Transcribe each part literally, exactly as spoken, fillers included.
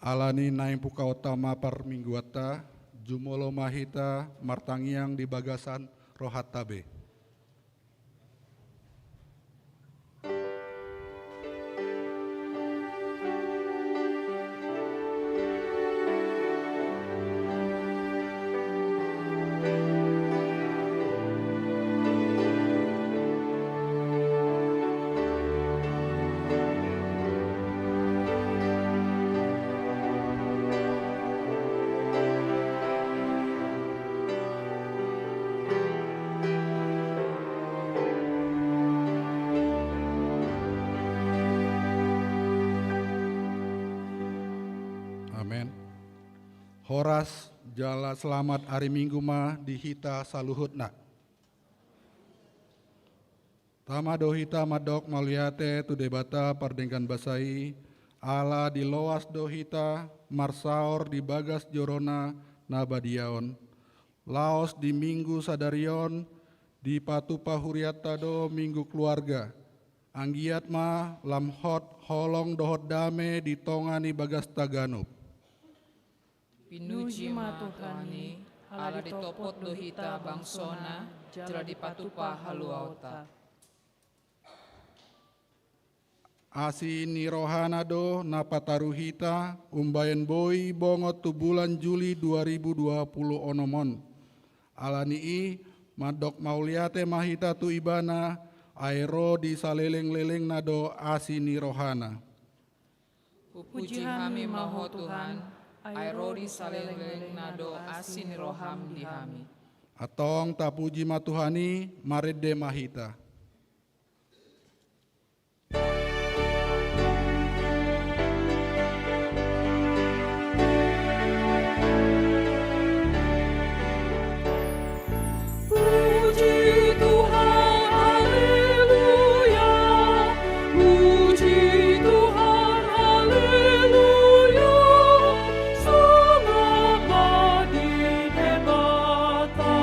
Alani naeng pungkaonta ma parmingguanta, jumolo ma hita martangiang di bagasan rohanta be. Amen. Horas jala selamat ari Minggu ma di hita saluhutna. Tama do hita mandok mauliate tu Debata pardenggan basa i, ala diloas do hita marsaor di bagas jorona na badia on. Laos di Minggu sadari on, dipatupa hurianta do Minggu Keluarga. Anggiat ma lam hot holong dohot dame di tonga ni bagasta ganup. Pinuji ma Tuhan i, ala ditopot do hita bangsona, jala dipatupa haluaonta. Asi ni rohana do na pataru hita, umbaen boi bongot tu bulan Juli dua ribu dua puluh onom on. Alani i, mandok mauliate ma hita tu Ibana, ai ro di salelenglelengna do asi ni rohana. Hupuji hami ma Ho Tuhan, ai ro di salelenglelengna do asi ni roham di hami. Antong tapuji ma Tuhan i, marende ma hita. Puji Tuhan, haleluya. Puji Tuhan, haleluya. Selamat di Debata.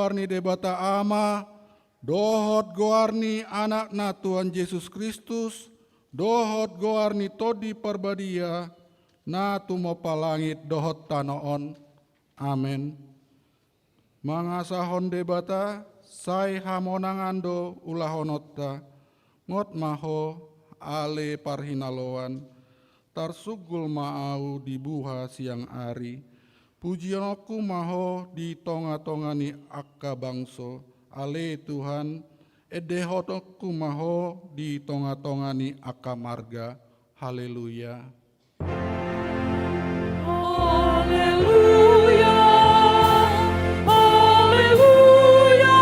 Goar ni Debata Ama, dohot goar ni Anakna Tuhan Jesus Kristus, dohot goar ni Tondi Parbadia, na tumompa langit dohot tano on. Amen. Mangasahon Debata, sai hamonangan do ulahononta. Ngot ma ho, ale parhinaloan. Tarsunggul ma ahu di buha siang ari. Pujiononku ma ho di tongatonga ni angka bangso, ale Tuhan, endehononku ma ho di tongatonga ni angka marga. Haleluya. Haleluya, haleluya,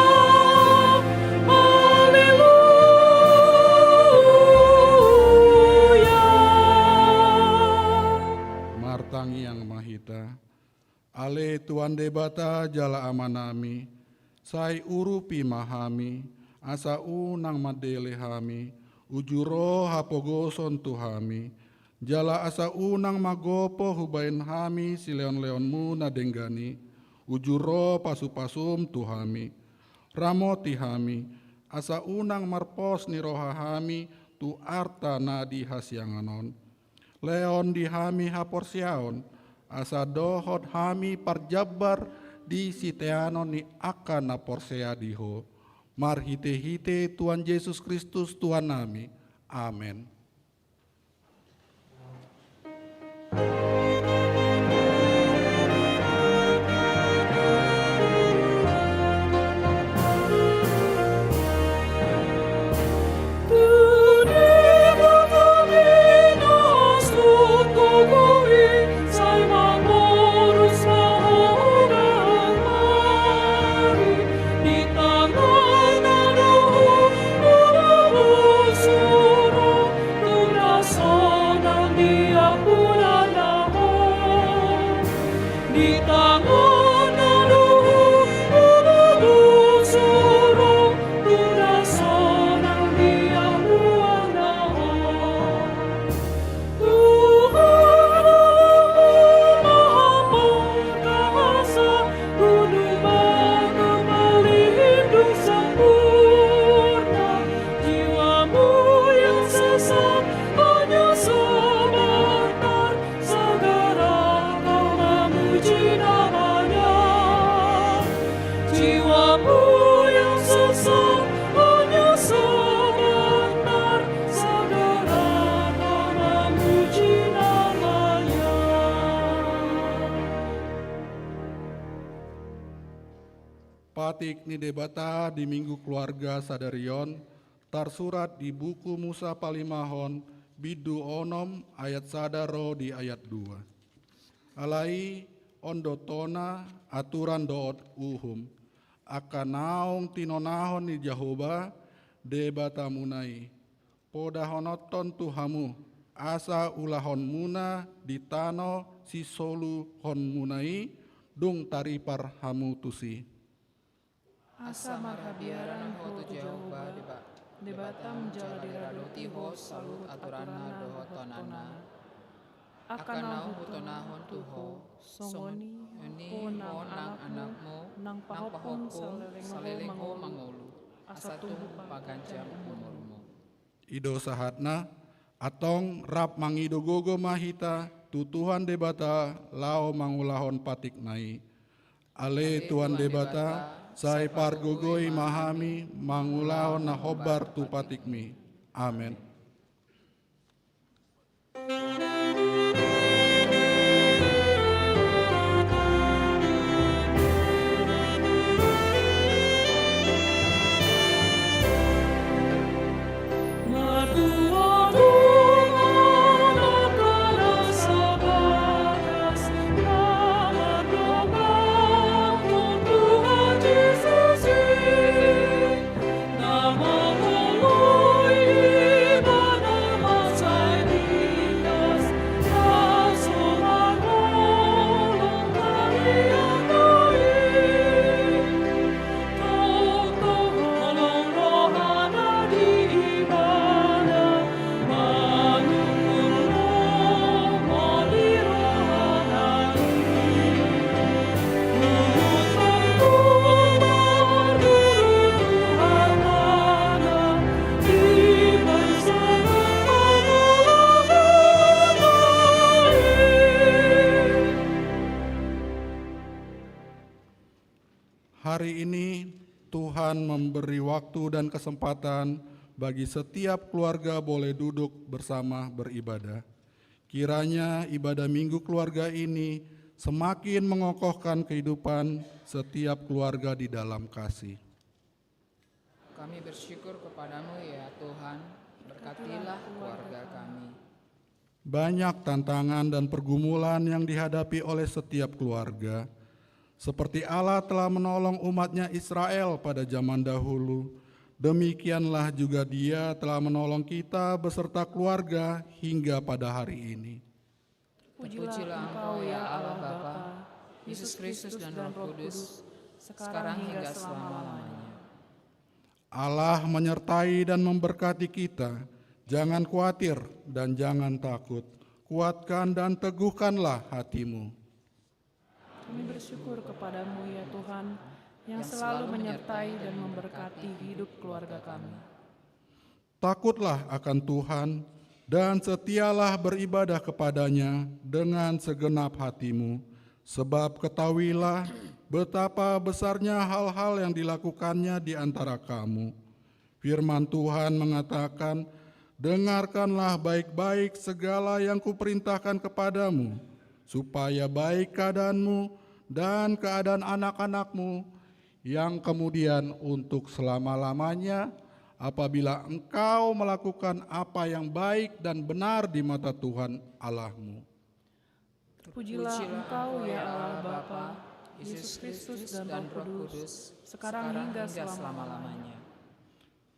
haleluya. Martangiang ma hita. Ale Tuhan Debata jala Amanami, sai urupi ma hami, asa unang mandele hami, uju ro hapogoson tu hami, jala asa unang magopo hubaen hami silehonlehonmu na denggan i, uju ro pasupasum tu hami. Ramoti hami, asa unang marpos ni roha hami tu arta na di hasiangan on. Lehon di hami haporseaon, asa dohot hami parjambar di siteanon ni angka na porsea di Ho. Marhitehite Tuhan Jesus Kristus Tuhannami. Amen. Patik ni Debata di Minggu Keluarga sadari on tarsurat di buku Musa Palimahon, bindu onom, ayat sada ro di ayat dua. Alai on do tona aturan dohot uhum, angka naung tinonahon ni Jahowa, Debatamuna i, podahononhon tu hamu, asa ulahonmuna di tano sisoluhonmuna i, dung taripar hamu tusi. Asa marhabiaran ho tu Jahowa Deba-, Debatam jala diradoti ho saluhut aturanna dohot tonana. Angka naung hutonahon tu ho, songon i ho nang anakmu, nang pahompung saleleng ho mangolu, asa tumpu paganjang umurmu. I do sahatna, antong rap mangido gogo ma hita tu Tuhan Debata laho mangulahon patikna i. Ale Tuhan Debata, sai pargogoi ma hami mangulahon na hombar tu patikmi. Amen. Tuhan memberi waktu dan kesempatan bagi setiap keluarga boleh duduk bersama beribadah. Kiranya ibadah Minggu Keluarga ini semakin mengokohkan kehidupan setiap keluarga di dalam kasih. Kami bersyukur kepada-Mu, ya Tuhan. Berkatilah keluarga kami. Banyak tantangan dan pergumulan yang dihadapi oleh setiap keluarga. Seperti Allah telah menolong umat-Nya Israel pada zaman dahulu, demikianlah juga Dia telah menolong kita beserta keluarga hingga pada hari ini. Terpujilah Engkau, ya Allah Bapa, Yesus Kristus, dan Roh Kudus, sekarang hingga selama-lamanya. Allah menyertai dan memberkati kita. Jangan khawatir dan jangan takut. Kuatkan dan teguhkanlah hatimu. Kami bersyukur kepada-Mu, ya Tuhan, yang selalu menyertai dan memberkati hidup keluarga kami. Takutlah akan Tuhan, dan setialah beribadah kepada-Nya dengan segenap hatimu, sebab ketahuilah betapa besarnya hal-hal yang dilakukan-Nya di antara kamu. Firman Tuhan mengatakan, "Dengarkanlah baik-baik segala yang Kuperintahkan kepadamu, supaya baik keadaanmu dan keadaan anak-anakmu, yang kemudian untuk selama-lamanya, apabila engkau melakukan apa yang baik dan benar di mata Tuhan Allahmu." Terpujilah Engkau, ya Allah Bapa, Yesus Kristus, dan Roh Kudus, sekarang hingga selama-lamanya.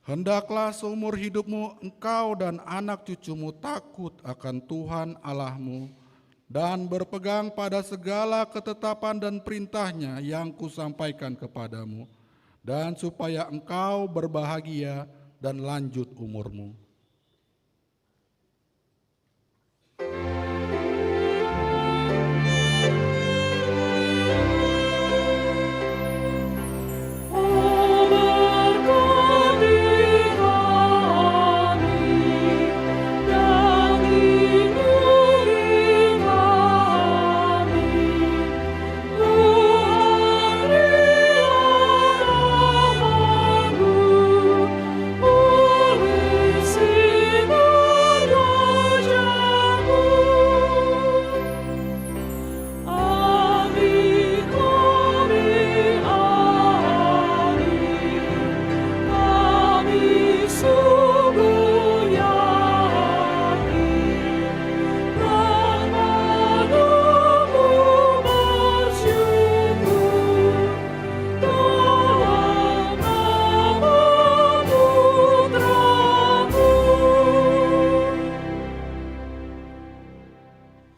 Hendaklah seumur hidupmu engkau dan anak cucumu takut akan Tuhan Allahmu, dan berpegang pada segala ketetapan dan perintah-Nya yang Kusampaikan kepadamu, dan supaya engkau berbahagia dan lanjut umurmu.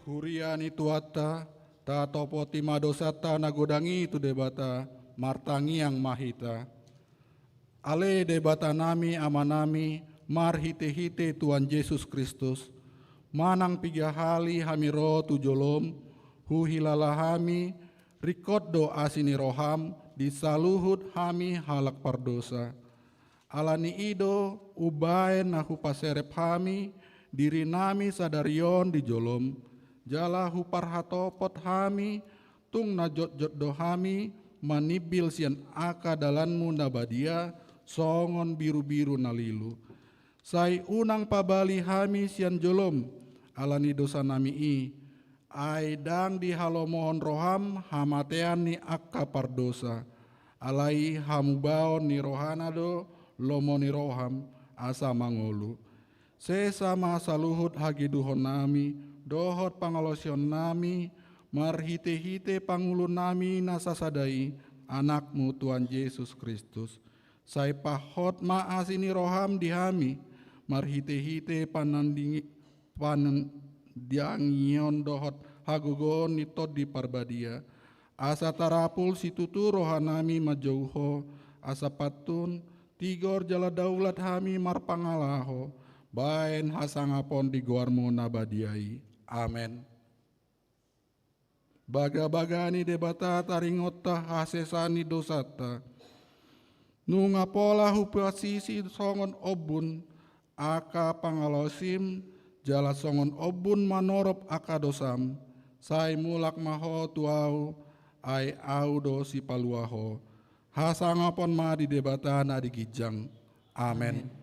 Huria ni Tuhanta, tatopoti ma dosanta na godang i tu Debata, martangiang ma hita. Ale Debatanami, Amanami, marhitehite Tuhan Jesus Kristus, manang piga hali hami ro tu jolom, huhilala hami, ringkot do asi ni roham di saluhut hami halak pardosa. Ala ni i do umbaen na hupaserep hami dirinami sadari on di jolom, jala huparhatopot hami, tung na jotjot do hami manimbil sian angka dalanmu na badia, songon birubiru na lilu. Sai unang pabali hami sian jolom ala ni dosanami i, ai ndang dihalomohon roham hamatean ni angka pardosa, alai hamubaon ni rohana do lomo ni roham asa mangolu. Sesa ma saluhut hageduhonnami dohot pangalaosionnami marhitehite pangulunami na sasada i, Anakmu Tuhan Jesus Kristus. Sai pahot ma asi ni roham di hami marhitehite panandingi-, panandiangion dohot hagogoon ni Tondi Parbadia, asa tarapul situtu rohanami manjou Ho, asa pantun, tigor jala daulat hami marpangalaho baen hasangapon di goarmu na badia i. Amen. Bagabaga ni Debata taringot hasesaan ni dosanta. Nunga pola hupasisi songon ombun angka pangalaosim, jala songon ombun manorop angka dosam, sai mulak ma ho tu Ahu, ai Ahu do Sipalua ho. Hasangapon ma di Debata na di ginjang. Amen. Amen.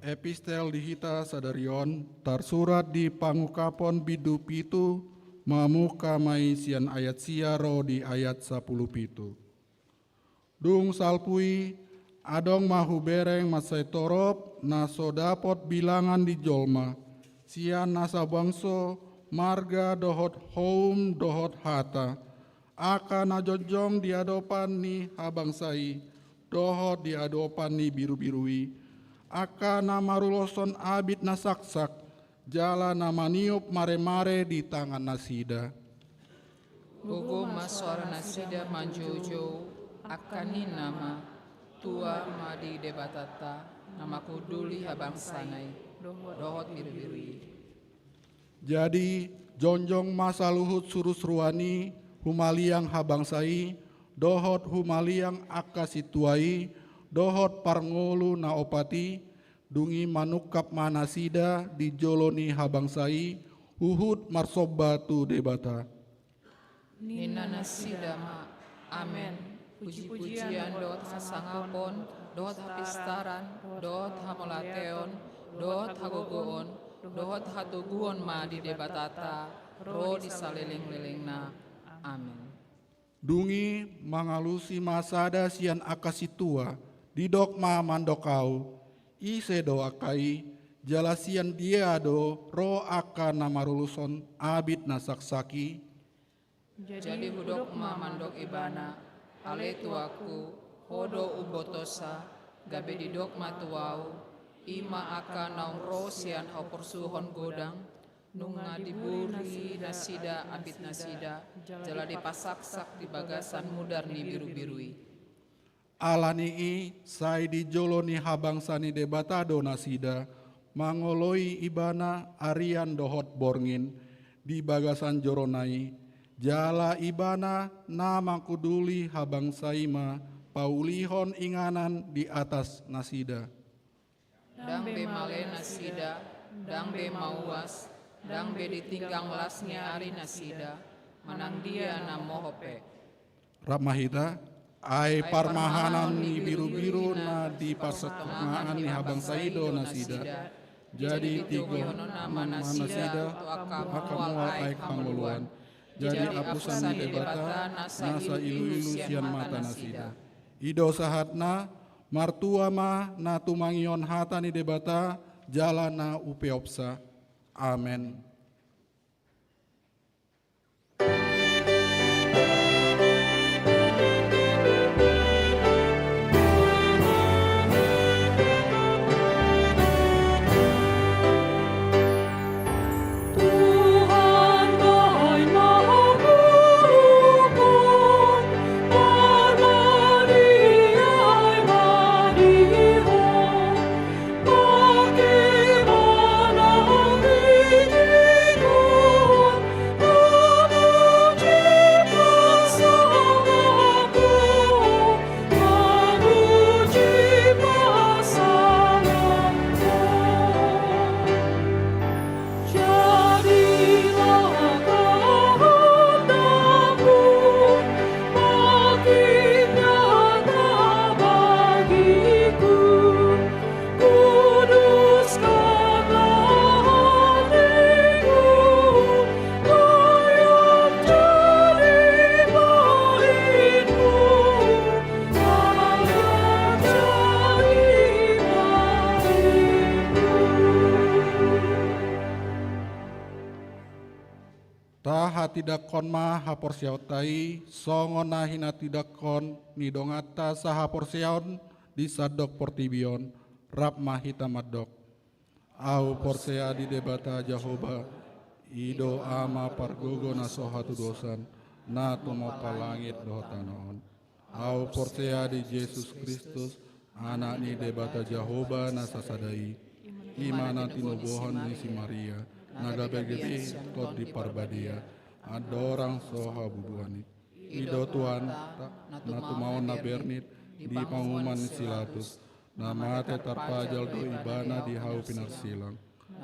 Epistel di hita sadari on tarsurat di Pangungkapon bindu pitu, mamungka ma i sian ayat sia ro di ayat sampulu pitu. Dung salpu i, adong ma hubereng mansai torop na so dapot bilangan ni jolma, sian nasa bangso, marga dohot houm dohot hata, angka na jongjong di adopan ni habangsa i, dohot di adopan ni birubiru i, angka na maruloshon abit na saksak, jala na maniop maremare di tangan nasida. Gogo ma soara nasida manjoujou, angka ninna ma, tua ma di Debatanta, na mangkunduli habangsana i, dohot birubiru i. Jadi, jongjong ma saluhut surusuruan i, humaliang habangsa i, dohot humaliang angka sintua i, dohot parngolu na opat i, dung i manungkap ma nasida di jolo ni habangsa i, huhut marsomba tu Debata. Ninna nasida ma, Amen. Pujipujian dohot hasangapon, dohot hapistaran, dohot hamauliateon, dohot hagogoon, dohot hatoguon ma di Debatanta, ro di salelenglelengna. Amen. Dung i mangalusi ma sada sian angka sintua, didok ma mandok ahu, ise do angka i, jala sian dia do ro angka na maruloshon abit na saksak i? Jadi hudok ma mandok ibana, ale tuangku, ho do umbotosa, gabe didok ma tu ahu, i ma angka naung ro sian haporsuhon godang, nunga diburi nasida abit nasida, jala dipasaksak di bagasan mudar ni birubiru i. Ala ni i, sai di jolo ni habangsa ni Debata do nasida, mangoloi ibana arian dohot borngin, di bagasan jorona i, jala ibana na mangkunduli habangsa i ma paulihon inganan di atas nasida. Ndang be male nasida, ndang be mauas, ndang be ditinggang las ni ari nasida, manang dia na mohop pe. Rap ma hita, ai parmahanon ni birubiru na di parsatongaan ni habangsa i do nasida. Jadi tigor ma nasida tu angka mual aek hangoluan. Jadi apusan ni Debata nasa iluilu sian mata nasida. I do sahatna, martua ma na tumangihon hata ni Debata, jala na upeopsa. Amen. Tuhan, Tuhan, Tindanghon ma haporseaonta i songon na hinatindanghon ni donganta sahaporseaon di sandok portibi on. Rap ma hita mandok: Ahu porsea di Debata Jahowa, i do Ama pargogo na so hatudosan, na tumompa langit dohot tano on. Ahu porsea di Jesus Kristus, Anak ni Debata Jahowa na sasada i, i ma na tinobohon ni si Maria, na gabe-gabe sian Tondi Parbadia, andorang so habubuhan i. I do Tuhanta, na tumaon na bernit di panguhuman ni si Pilatus, na mate tarpajal do ibana di hau pinarsilang,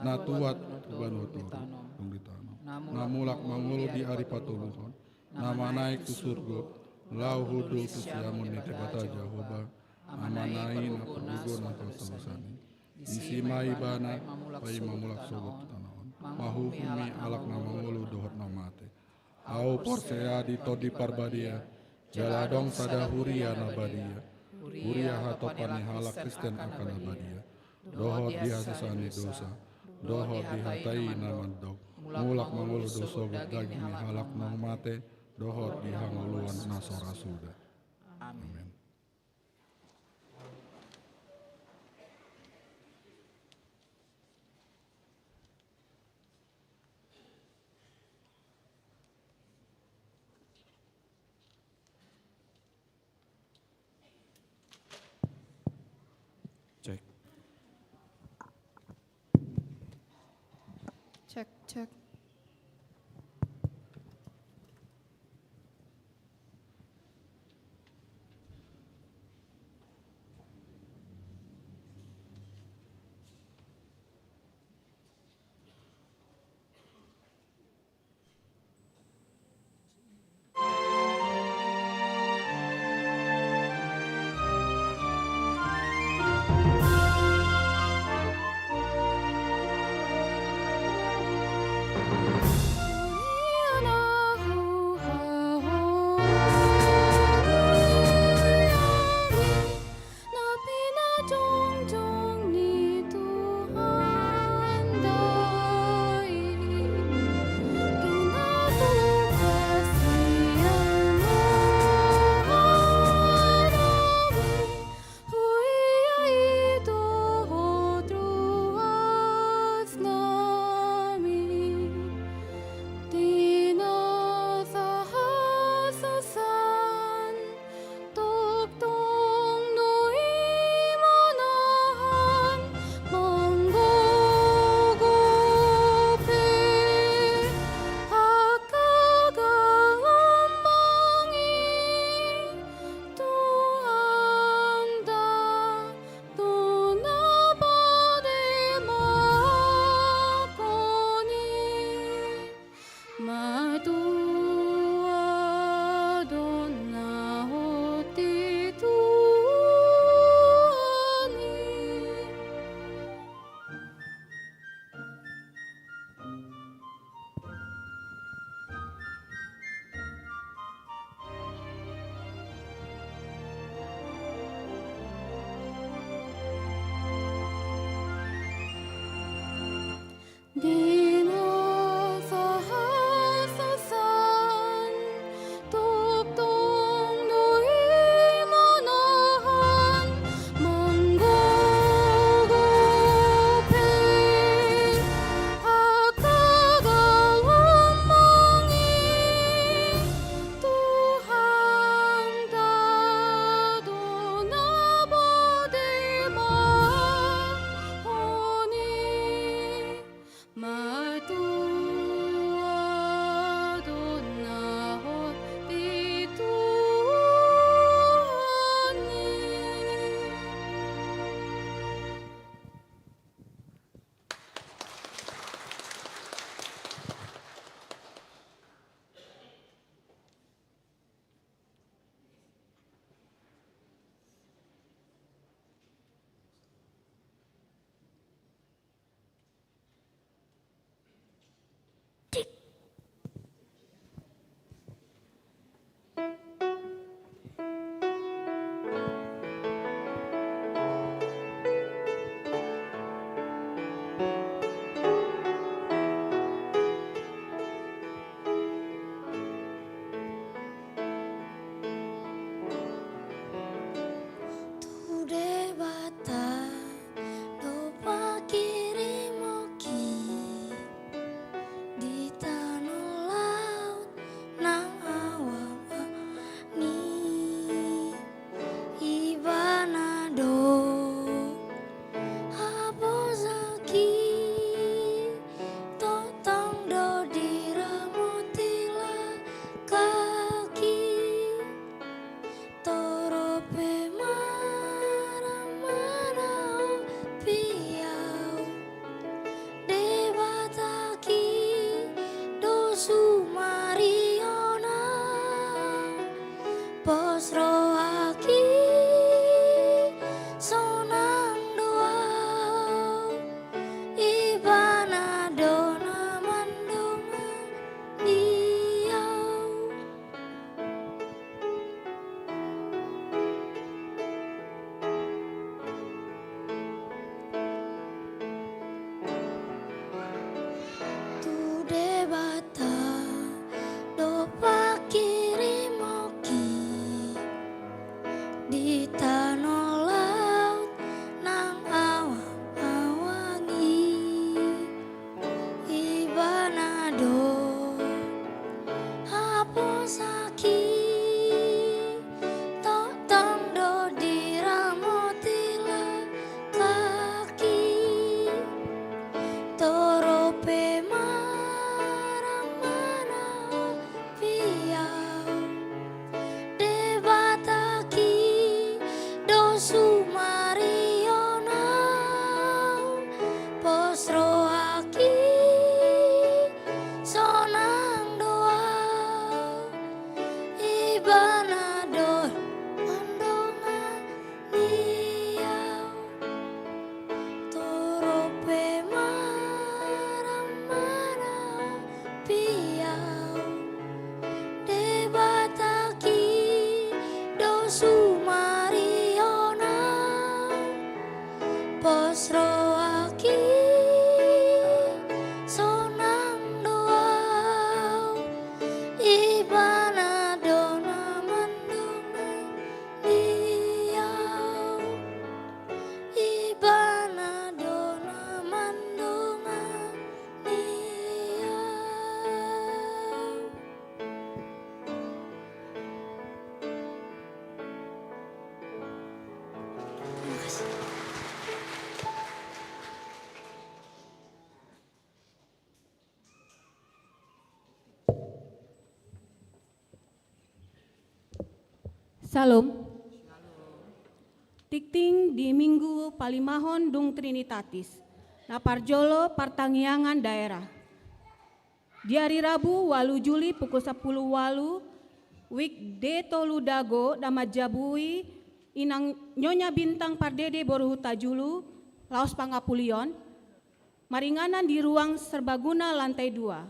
na tuat tu banua toru, dung ditanom, na mulak mangolu di ari patoluhon, na manaek tu surgo, laho hundul tu siamun ni Debata Jahowa, Amana i na pargogo na so hatudosan i. Disi ma ibana paima mulak sogot tu tano on, manguhumi halak na mangolu dohot na mate. Ahu porsea di Tondi Parbadia, jala adong sada huria na badia, huria hatompa ni halak Kristen angka na badia, dohot di hasesaan ni dosa, dohot di hata i na mandok: Mulak mangolu do sogot daging ni halak na mate, dohot di hangoluan na so ra suda. Amen. Cek. Cek, cek. Pos rohaki sonang do au, Ibana do na mandongani au, Ibana do na mandongani au. Syalom. Tingting di Minggu palimahon dung Trinitatis. Na parjolo, partangiangan daerah. Di ari Rabu, ualu Juli, pukul sampulu ualu, wijk D tolu Dago, na manjabui inang Nyonya Bintang Pardede boru Hutajulu, laos pangapulion, maringanan di ruang serbaguna lantai dua.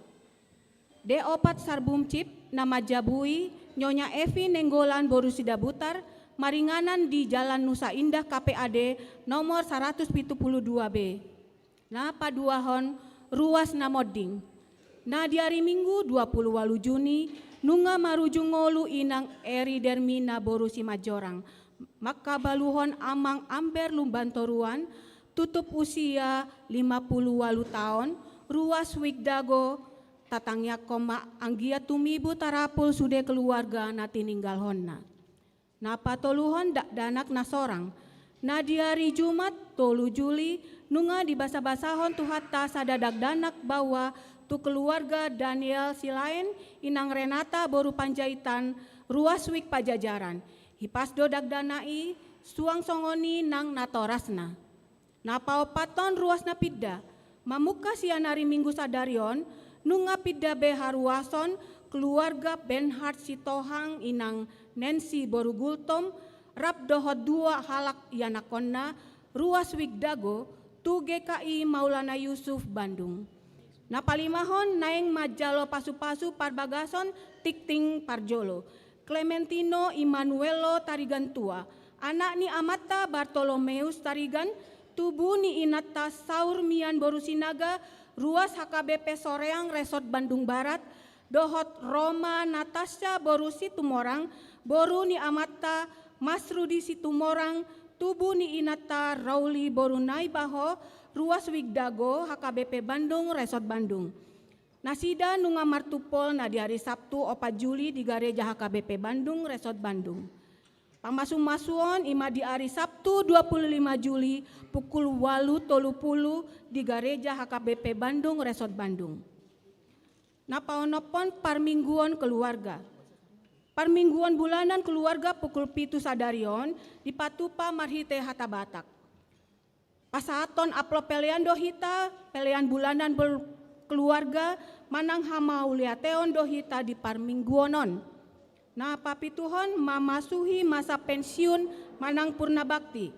D opat Sarbumcip, na manjabui Nyonya Evi Nenggolan boru Sidabutar, maringanan di Jalan Nusa Indah K P A D nomor saratus pitu pulu dua B. Na paduahon, ruas na monding. Na di ari Minggu dua pulu ualu Juni, nunga marujung ngolu inang Eri Dermina boru Simanjorang, mangkabaluhon amang Amber Lumban Toruan, tutup usia lima pulu ualu taon, ruas wijk Dago, tatangiangkon ma anggiat tumibu tarapul sude keluarga na tininggalhonna. Na patoluhon, dakdanak na sorang. Na di ari Jumat tolu Juli, nunga dibasabasahon Tuhanta sada dakdanak baoa tu keluarga Daniel Silaen, inang Renata boru Panjaitan, ruas wijk Pajajaran. Hipas do dakdanak i, suang songon i nang natorasna. Na paopathon, ruas na pinda. Mamungka sian ari Minggu sadari on, nunga pinda be haruason keluarga Bernhard Sitohang, inang Nancy boru Gultom, rap dohot dua halak ianakhonna, ruas wijk Dago, tu G K I Maulana Yusuf Bandung. Na palimahon, naeng manjalo pasupasu parbagason tingting parjolo. Klementino Immanuello Tarigantua, anak ni amanta Bartolomeus Tarigan, tubu ni inanta Saur Mian boru Sinaga, ruas H K B P Soreang, Resort Bandung Barat, dohot Roma Natasha boru Situmorang, boru ni amanta Masrudi Situmorang, tubu ni inanta Rauli boru Naibaho, ruas wijk Dago, H K B P Bandung, Resort Bandung. Nasida nunga martumpol na di ari Sabtu opat Juli di gareja H K B P Bandung, Resort Bandung. Pamasumasuon i ma di ari Sabtu dua pulu lima Juli pukul ualu tolu pulu di gareja H K B P Bandung, Resort Bandung. Na paonomhon, parmingguon keluarga. Parmingguon bulanan keluarga pukul pitu sadari on dipatupa marhite hata Batak. Pasahathon amplop pelean do hita, pelean bulanan bul-, keluarga, manang hamauliateon do hita di parmingguon on. Na papituhon, mamasuhi masa pensiun manang purna bakti.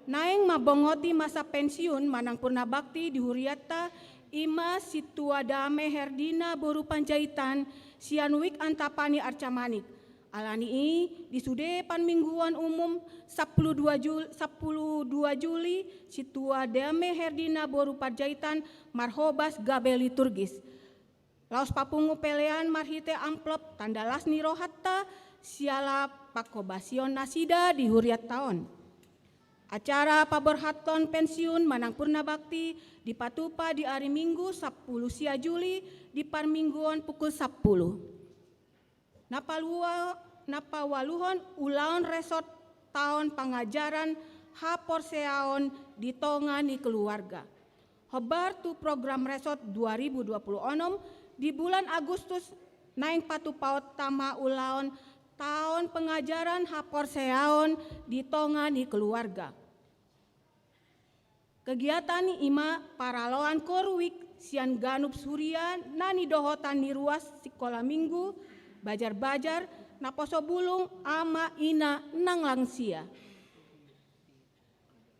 Naeng mambongoti masa pensiun manang purna bakti di hurianta, i ma Sintua Dame Herdina boru Panjaitan, sian wijk Antapani Arca Manik. Alani i, di sude parmingguon umum sampulu dua Jul-, sampulu dua Juli, Sintua Dame Herdina boru Panjaitan marhobas gabe liturgis. Laos papungu pelean marhite amplop tanda las ni rohanta siala panghobasion nasida di hurianta on. Acara paborhathon pensiun manang purna bakti dipatupa di ari Minggu sampulu sia Juli di parmingguon pukul sampulu. Na palua-, na paualuhon, ulaon Resort taon pangajaran haporseaon di tonga ni keluarga. Hombar tu program Resort dua ribu dua puluh onom, di bulan Agustus naeng patupaonta ma ulaon taon pangajaran haporseaon di tonga ni keluarga. Kegiatan i ma paraloan Core Week sian ganup huria na nidohotan ni ruas sikola minggu, bajar-bajar, naposo bulung, ama, ina, nang lansia.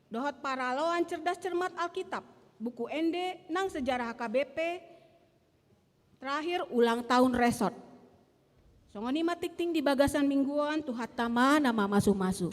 Dohot paraloan cerdas cermat Alkitab, buku ende, nang sejarah H K B P, terakhir ulang tahun Resort. Songon i ma tingting di bagasan minggu on, Tuhanta ma na mamasu-masu.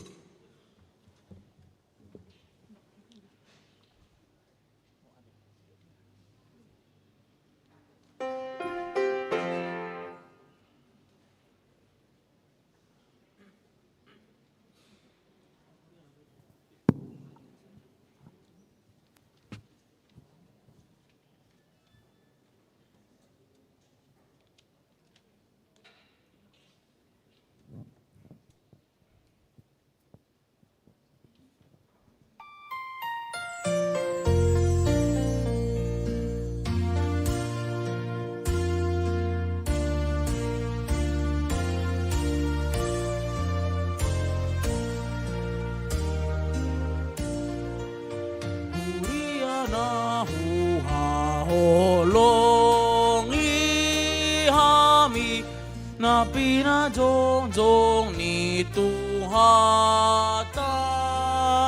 Na pinajongjong ni Tuhanta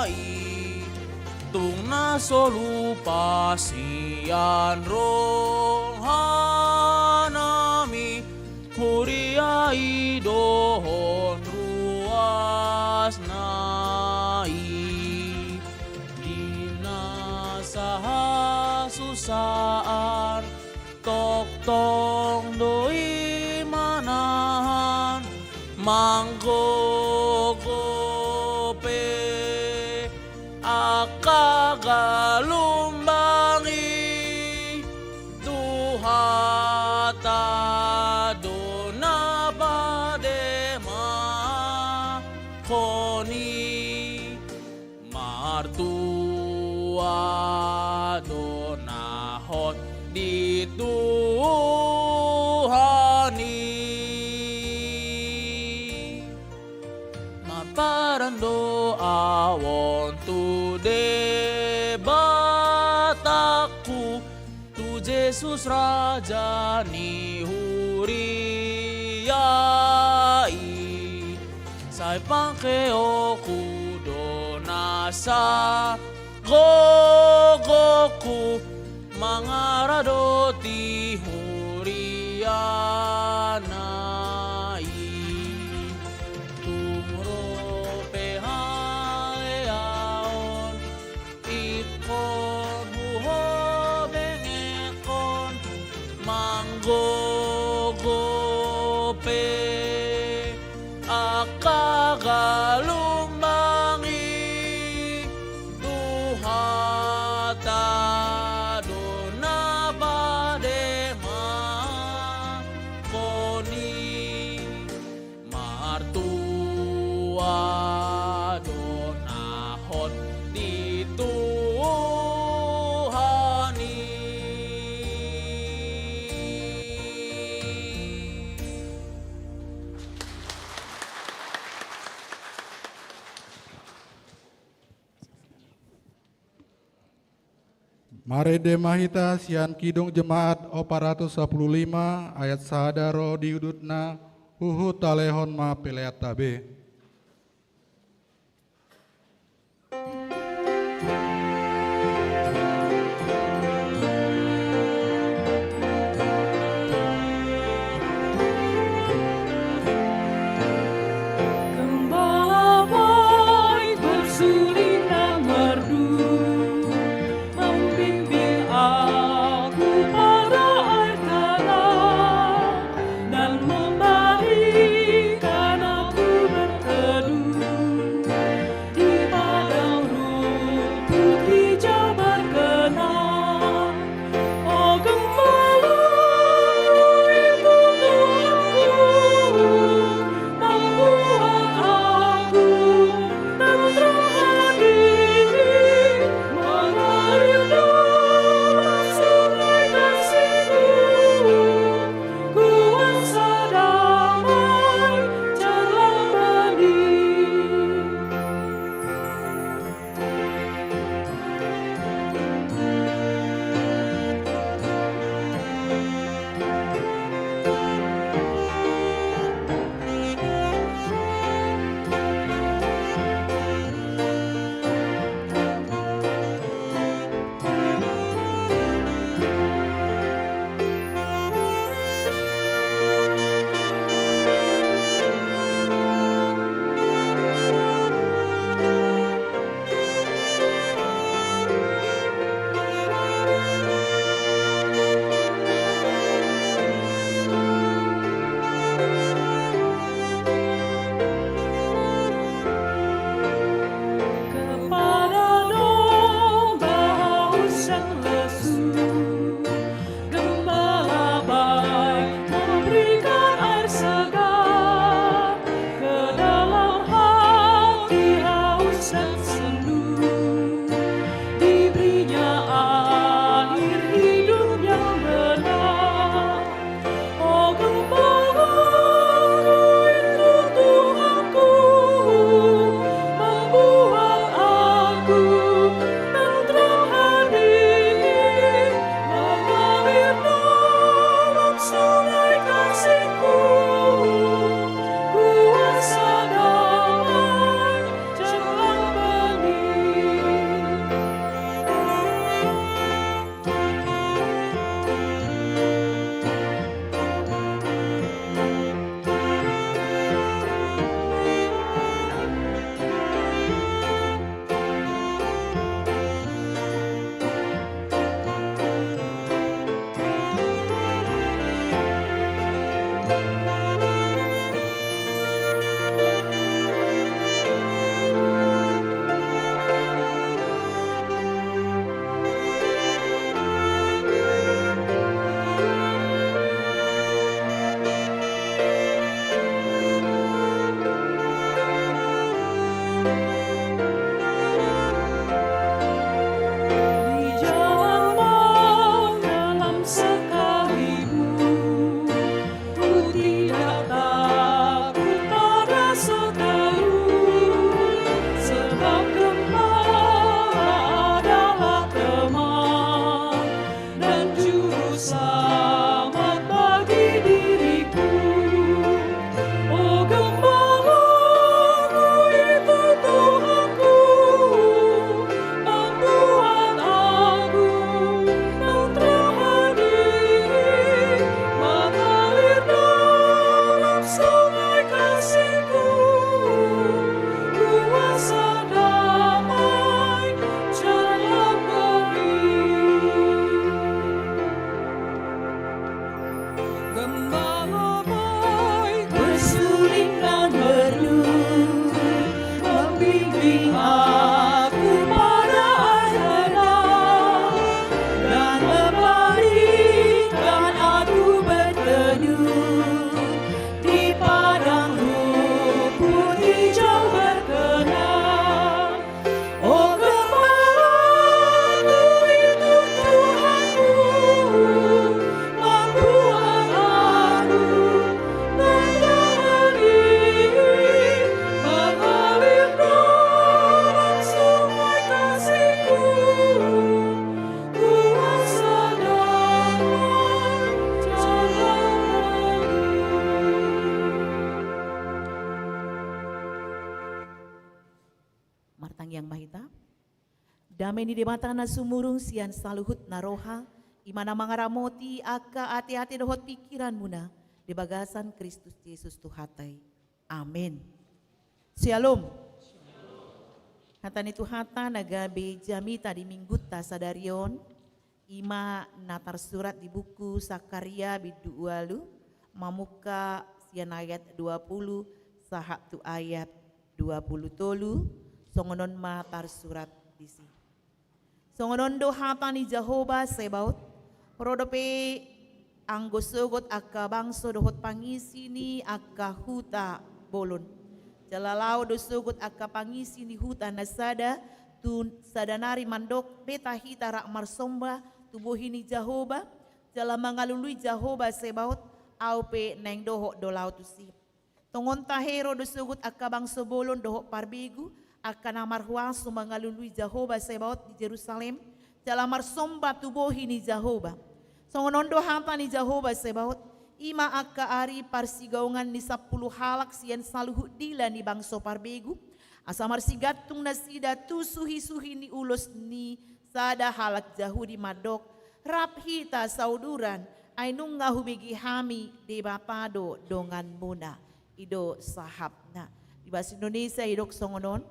i, tung na so lupa sian rohanami, huria i dohot ruasna i. Di na sahasusaan, tongtong do i manahan, manggogo pe angka galumbang i, Tuhanta do na pademahon i. Martua do na hot di Tuhan i. Marpadan do ahu on tu Debatangku, tu Jesus Raja ni huria i. Sai pangkeonku do nasa gogongku, mangaradoti huriana i. Tung ro pe haleaon, ingkon huhobengkon, manggogo pe angka galumbang i, Tuhanta do na pademahon i. Martua do na hot di Tuhan i. Marende ma hita sian Kidung Jemaat opat ratus sapuluh lima, ayat sada ro di udutna, huhut talehon ma peleanta be. Gembala baik bersuling dan merdu, membimbing aku pada air tanah, dan memberikan aku ber- Dame ni Debata na sumurung sian saluhut na roha, i ma na mangaramoti angka ateate dohot pingkiranmuna di bagasan Kristus Jesus Tuhanta i. Amen. Syalom. Hata ni Tuhanta na gabe jamita di minggunta sadari on, i ma na tarsurat di buku Sakaria bindu ualu, mamungka sian ayat dua pulu sahat tu ayat dua pulu tolu, songon on ma tarsurat disi. Songon on do hata ni Jahowa Zebaot: Ro dope anggo sogot angka bangso dohot pangisi ni angka huta bolon. Jala laho do sogot angka pangisi ni huta na sada tu sada nari mandok: Beta hita rap marsomba tu bohi ni Jahowa, jala mangalului Jahowa Zebaot, ahu pe naeng dohot do laho tusi. Tongon tahe ro do sogot angka bangso bolon dohot parbegu, angka na marhuaso mangalului Jahowa Zebaot di Jerusalem, jala marsomba tu bohi ni Jahowa. Songon on do hata ni Jahowa Zebaot: I ma angka ari parsigaongan ni sampulu halak sian saluhut dila ni bangso parbegu, asa marsigantung nasida tu suhisuhi ni ulos ni sada halak Jahudi mandok: Rap hita sauduran, ai nunga hubege hami Debata do donganmuna. I do sahatna. Di bahasa Indonesia didok songon on: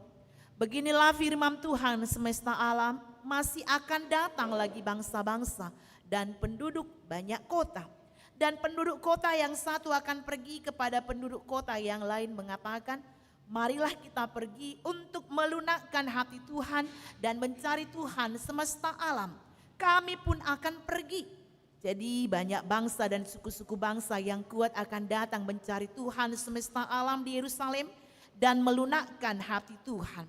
Beginilah firman Tuhan semesta alam: Masih akan datang lagi bangsa-bangsa dan penduduk banyak kota, dan penduduk kota yang satu akan pergi kepada penduduk kota yang lain mengatakan: Marilah kita pergi untuk melunakkan hati Tuhan dan mencari Tuhan semesta alam. Kami pun akan pergi. Jadi, banyak bangsa dan suku-suku bangsa yang kuat akan datang mencari Tuhan semesta alam di Yerusalem dan melunakkan hati Tuhan.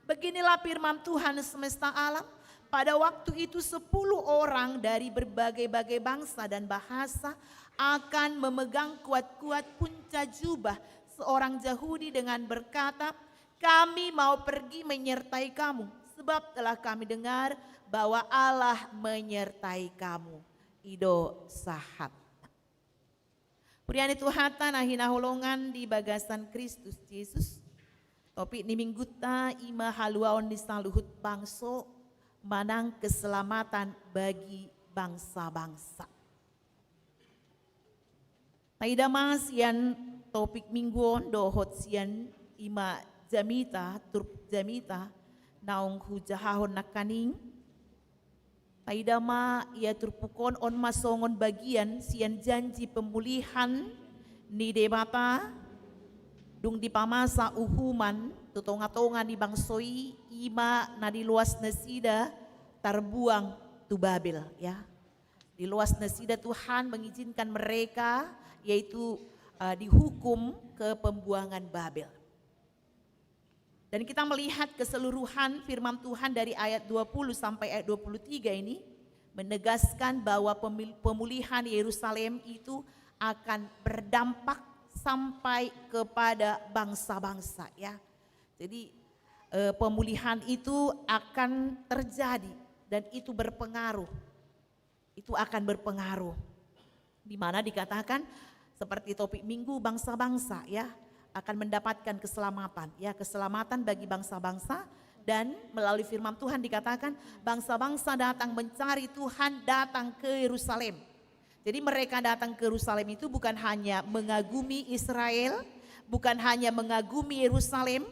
Beginilah firman Tuhan semesta alam: Pada waktu itu, sepuluh orang dari berbagai-bagai bangsa dan bahasa akan memegang kuat-kuat punca jubah seorang Jahudi dengan berkata: Kami mau pergi menyertai kamu, sebab telah kami dengar bahwa Allah menyertai kamu. I do sahatna. Huria ni Tuhanta na hinaholongan di bagasan Kristus Jesus, topik ni minggunta i ma haluaon ni saluhut bangso manang keselamatan bagi bangsa-bangsa. Taida ma sian topik minggu on dohot sian i ma jamita, turpuk jamita naung hujahahon nangkaning. Taida ma ia turpuk on, on ma songon bagian sian janji pemulihan ni Debata, dung dipamasa uhuman tu tonga-tonga ni bangso i, i ma na diloas nasida tarbuang tu Babel, ya. Diloas nasida, Tuhan mengizinkan mereka, yaitu, eh, dihukum ke pembuangan Babel. Dan kita melihat keseluruhan firman Tuhan dari ayat dua puluh sampai ayat dua puluh tiga ini menegaskan bahwa pemil-, pemulihan Yerusalem itu akan berdampak sampai kepada bangsa-bangsa, ya. Jadi, eh, pemulihan itu akan terjadi dan itu berpengaruh. Itu akan berpengaruh. Di mana dikatakan seperti topik minggu, bangsa-bangsa, ya, akan mendapatkan keselamatan, ya, keselamatan bagi bangsa-bangsa. Dan melalui firman Tuhan dikatakan, bangsa-bangsa datang mencari Tuhan, datang ke Yerusalem. Jadi mereka datang ke Yerusalem itu bukan hanya mengagumi Israel, bukan hanya mengagumi Yerusalem,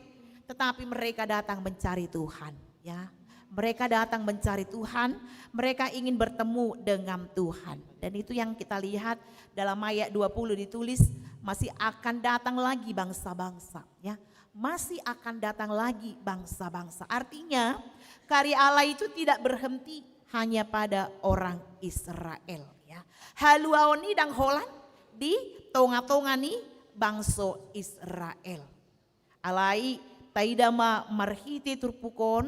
tetapi mereka datang mencari Tuhan, ya. Mereka datang mencari Tuhan, mereka ingin bertemu dengan Tuhan. Dan itu yang kita lihat dalam ayat dua puluh ditulis, masih akan datang lagi bangsa-bangsa, ya. Masih akan datang lagi bangsa-bangsa. Artinya, karya Allah itu tidak berhenti hanya pada orang Israel, ya. Haluaon i ndang holan di tonga-tonga ni bangso Israel. Alai taida ma marhite turpuk on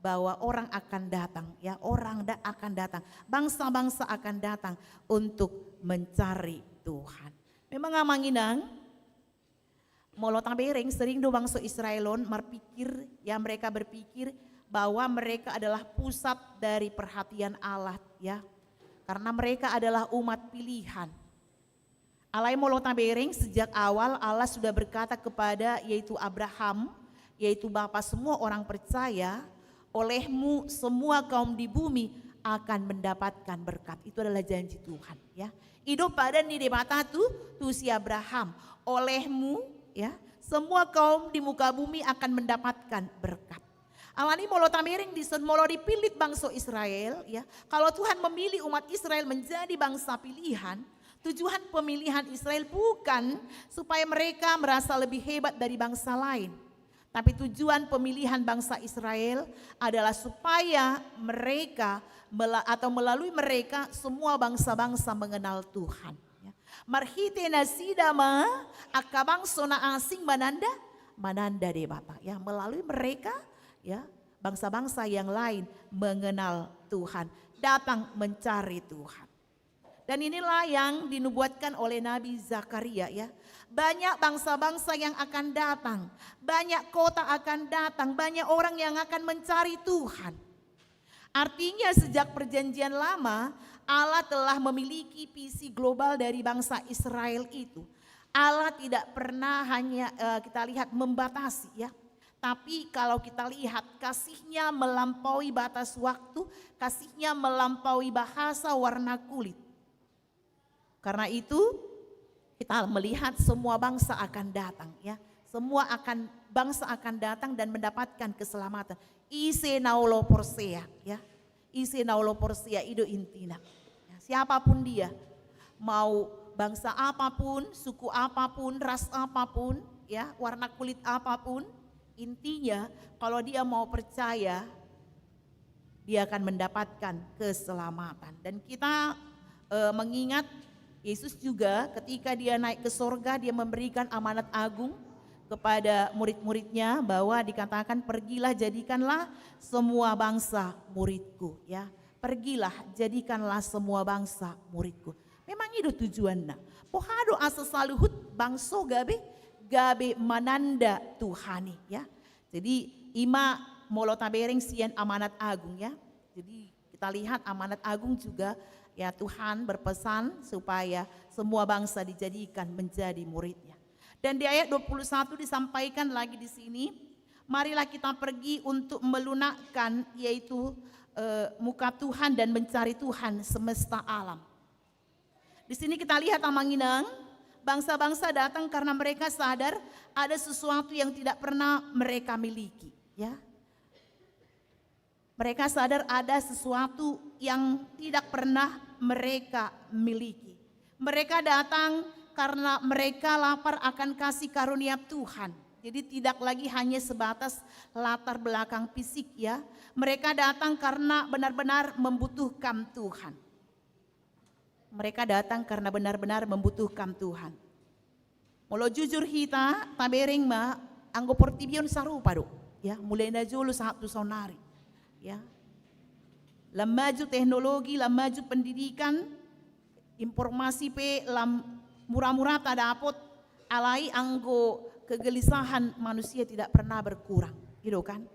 bahwa orang akan datang, ya, orang da-, akan datang, bangsa-bangsa akan datang untuk mencari Tuhan. Memang, Amang Inang, molo tabereng, sering do bangso Israel on marpikir, ya, mereka berpikir bahwa mereka adalah pusat dari perhatian Allah, ya. Karena mereka adalah umat pilihan. Alai molo tabereng, sejak awal Allah sudah berkata kepada, yaitu Abraham, yaitu bapa semua orang percaya, Olehmu semua kaum di bumi akan mendapatkan berkat. Itu adalah janji Tuhan, ya. I do padan ni Debata tu, tu si Abraham. Olehmu, ya, semua kaum di muka bumi akan mendapatkan berkat. Alani molo tabereng dison, molo dipillit bangso Israel, ya. Kalau Tuhan memilih umat Israel menjadi bangsa pilihan, tujuan pemilihan Israel bukan supaya mereka merasa lebih hebat dari bangsa lain. Tapi tujuan pemilihan bangsa Israel adalah supaya mereka mela-, atau melalui mereka semua bangsa-bangsa mengenal Tuhan. Ya. Marhite nasida ma angka bangso na asing mananda, mananda Debata. Ya, melalui mereka, ya, bangsa-bangsa yang lain mengenal Tuhan, datang mencari Tuhan. Dan inilah yang dinubuatkan oleh Nabi Zakaria, ya. Banyak bangsa-bangsa yang akan datang, banyak kota akan datang, banyak orang yang akan mencari Tuhan. Artinya, sejak Perjanjian Lama, Allah telah memiliki visi global dari bangsa Israel itu. Allah tidak pernah hanya, eh, kita lihat, membatasi, ya. Tapi kalau kita lihat, kasihnya melampaui batas waktu, kasihnya melampaui bahasa, warna kulit. Karena itu, kita melihat semua bangsa akan datang, ya. Semua akan, bangsa akan datang dan mendapatkan keselamatan. Ise na olo porsea, ya. Ise na olo porsea, i do intina. Ya, siapapun dia, mau bangsa apapun, suku apapun, ras apapun, ya, warna kulit apapun, intinya kalau dia mau percaya, dia akan mendapatkan keselamatan. Dan kita, eh, mengingat Yesus juga ketika dia naik ke sorga, dia memberikan amanat agung kepada murid-muridnya bahwa dikatakan, "Pergilah, jadikanlah semua bangsa muridku," ya. "Pergilah, jadikanlah semua bangsa muridku." Memang i do tujuanna. Boha do asa saluhut bangso gabe, gabe mananda Tuhan i, ya. Jadi, i ma molo tabereng sian amanat agung, ya. Jadi, kita lihat amanat agung juga, ya, Tuhan berpesan supaya semua bangsa dijadikan menjadi muridnya. Dan di ayat dua puluh satu disampaikan lagi di sini, "Marilah kita pergi untuk melunakkan, yaitu, eh, muka Tuhan dan mencari Tuhan semesta alam." Di sini kita lihat, Amang Inang, bangsa-bangsa datang karena mereka sadar ada sesuatu yang tidak pernah mereka miliki, ya. Mereka sadar ada sesuatu yang tidak pernah mereka miliki. Mereka datang karena mereka lapar akan kasih karunia Tuhan. Jadi, tidak lagi hanya sebatas latar belakang fisik, ya. Mereka datang karena benar-benar membutuhkan Tuhan. Mereka datang karena benar-benar membutuhkan Tuhan. Molo jujur hita, tabereng ma, anggo portibi on sarupa do, ya, mulai na jolo sahat tu saonari, ya. Lam maju teknologi, lam maju pendidikan, informasi pe lam mura-mura tadapot, alai anggo kegelisahan manusia tidak pernah berkurang, gitu kan?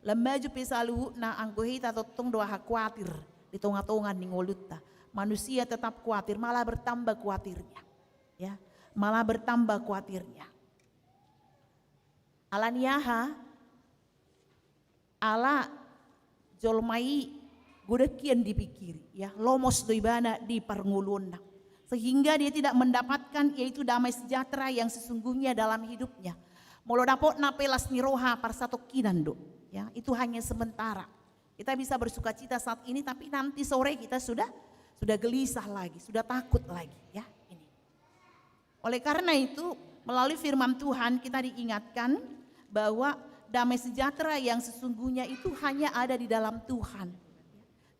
Lam maju pe saluhutna, anggo hita tongtong do aha, kuatir di tonga-tonga ni ngolunta. Manusia tetap kuatir, malah bertambah kuatirnya. Ya, malah bertambah kuatirnya. Alani aha? Ala jolma i godang hian dipingkiri, ya, lomos do ibana di parngoluonna. Sehingga dia tidak mendapatkan, yaitu damai sejahtera yang sesungguhnya dalam hidupnya. Molo dapotna pe las ni roha parsatongkinan do, ya, itu hanya sementara. Kita bisa bersukacita saat ini, tapi nanti sore kita sudah, sudah gelisah lagi, sudah takut lagi, ya, ini. Oleh karena itu, melalui firman Tuhan kita diingatkan bahwa damai sejahtera yang sesungguhnya itu hanya ada di dalam Tuhan.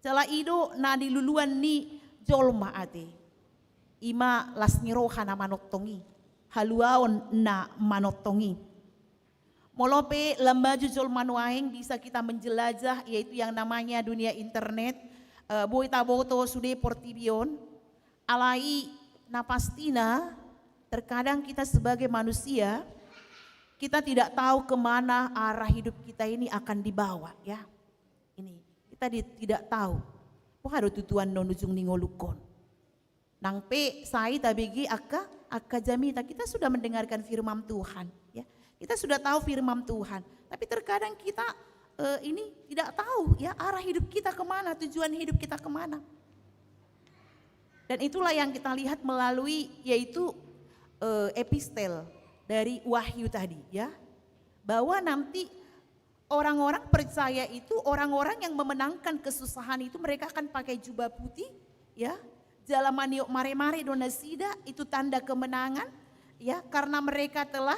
Jala i do na niluluan ni jolma ate. I ma las ni roha na manongtong i, haluaon na manongtong i. Molo pe lam maju jolma nuaeng, bisa kita menjelajah, yaitu yang namanya dunia internet, eh, boi taboto sude portibi on. Alai na pastina, terkadang kita sebagai manusia, kita tidak tahu kemana arah hidup kita ini akan dibawa, ya. Ini, kita di-, tidak tahu. Boha do tujuanna on ujung ni ngolungkon. Nang pe sai tabege angka, angka jamita, kita sudah mendengarkan firman Tuhan, ya. Kita sudah tahu firman Tuhan, tapi terkadang kita eh, ini tidak tahu, ya, arah hidup kita kemana, tujuan hidup kita kemana. Dan itulah yang kita lihat melalui, yaitu, eh, epistel dari Wahyu tadi, ya, bahwa nanti orang-orang percaya itu, orang-orang yang memenangkan kesusahan itu, mereka akan pakai jubah putih, ya. Jala maniop maremare do nasida, itu tanda kemenangan, ya, karena mereka telah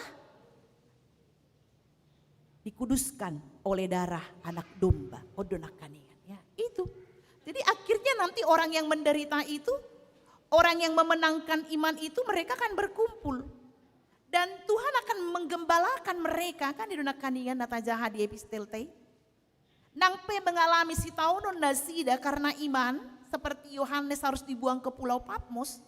dikuduskan oleh darah Anak Domba. On do nangkaningan, ya, itu. Jadi akhirnya nanti orang yang menderita itu, orang yang memenangkan iman itu, mereka akan berkumpul. Dan Tuhan akan menggembalakan mereka, kan, i do nangkaningan na tajaha di epistel ta i. Nang pe mengalami sitaonon nasida karena iman, seperti Yohanes harus dibuang ke Pulau Patmos,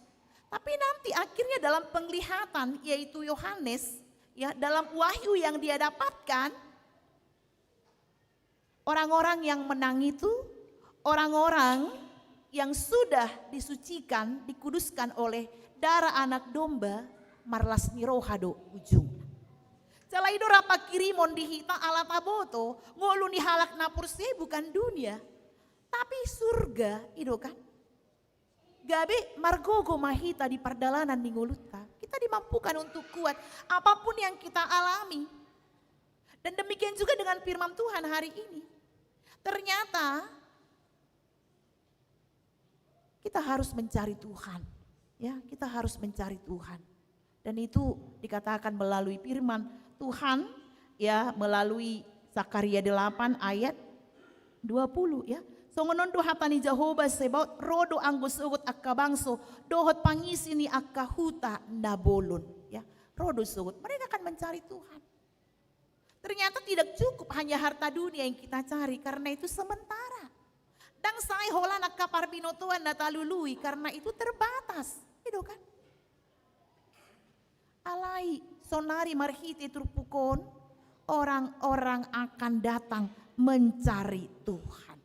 tapi nanti akhirnya dalam penglihatan, yaitu Yohanes, ya, dalam wahyu yang dia dapatkan, orang-orang yang menang itu, orang-orang yang sudah disucikan, dikuduskan oleh darah Anak Domba, marlas ni roha do ujungna. Jala i do rap pangkirimon di hita ala taboto, ngolu ni halak na porsea bukan dunia, tapi surga, i do kan. Gabe margogo ma hita di pardalanan ni ngolunta. Kita dimampukan untuk kuat apapun yang kita alami. Dan demikian juga dengan firman Tuhan hari ini. Ternyata kita harus mencari Tuhan. Ya, kita harus mencari Tuhan. Dan itu dikatakan melalui firman Tuhan, ya, melalui Zakaria delapan ayat dua puluh, ya. Songon on do hata ni Jahowa Zebaot, ro do anggo sogot angka bangso dohot pangisi ni angka huta na bolon, ya. Ro do sogot, mereka akan mencari Tuhan. Ternyata tidak cukup hanya harta dunia yang kita cari, karena itu sementara. Ndang sae holan angka parbinotoan na talului, karena itu terbatas. I do kan? Alai, saonari marhite turpuk on, orang-orang akan datang mencari Tuhan.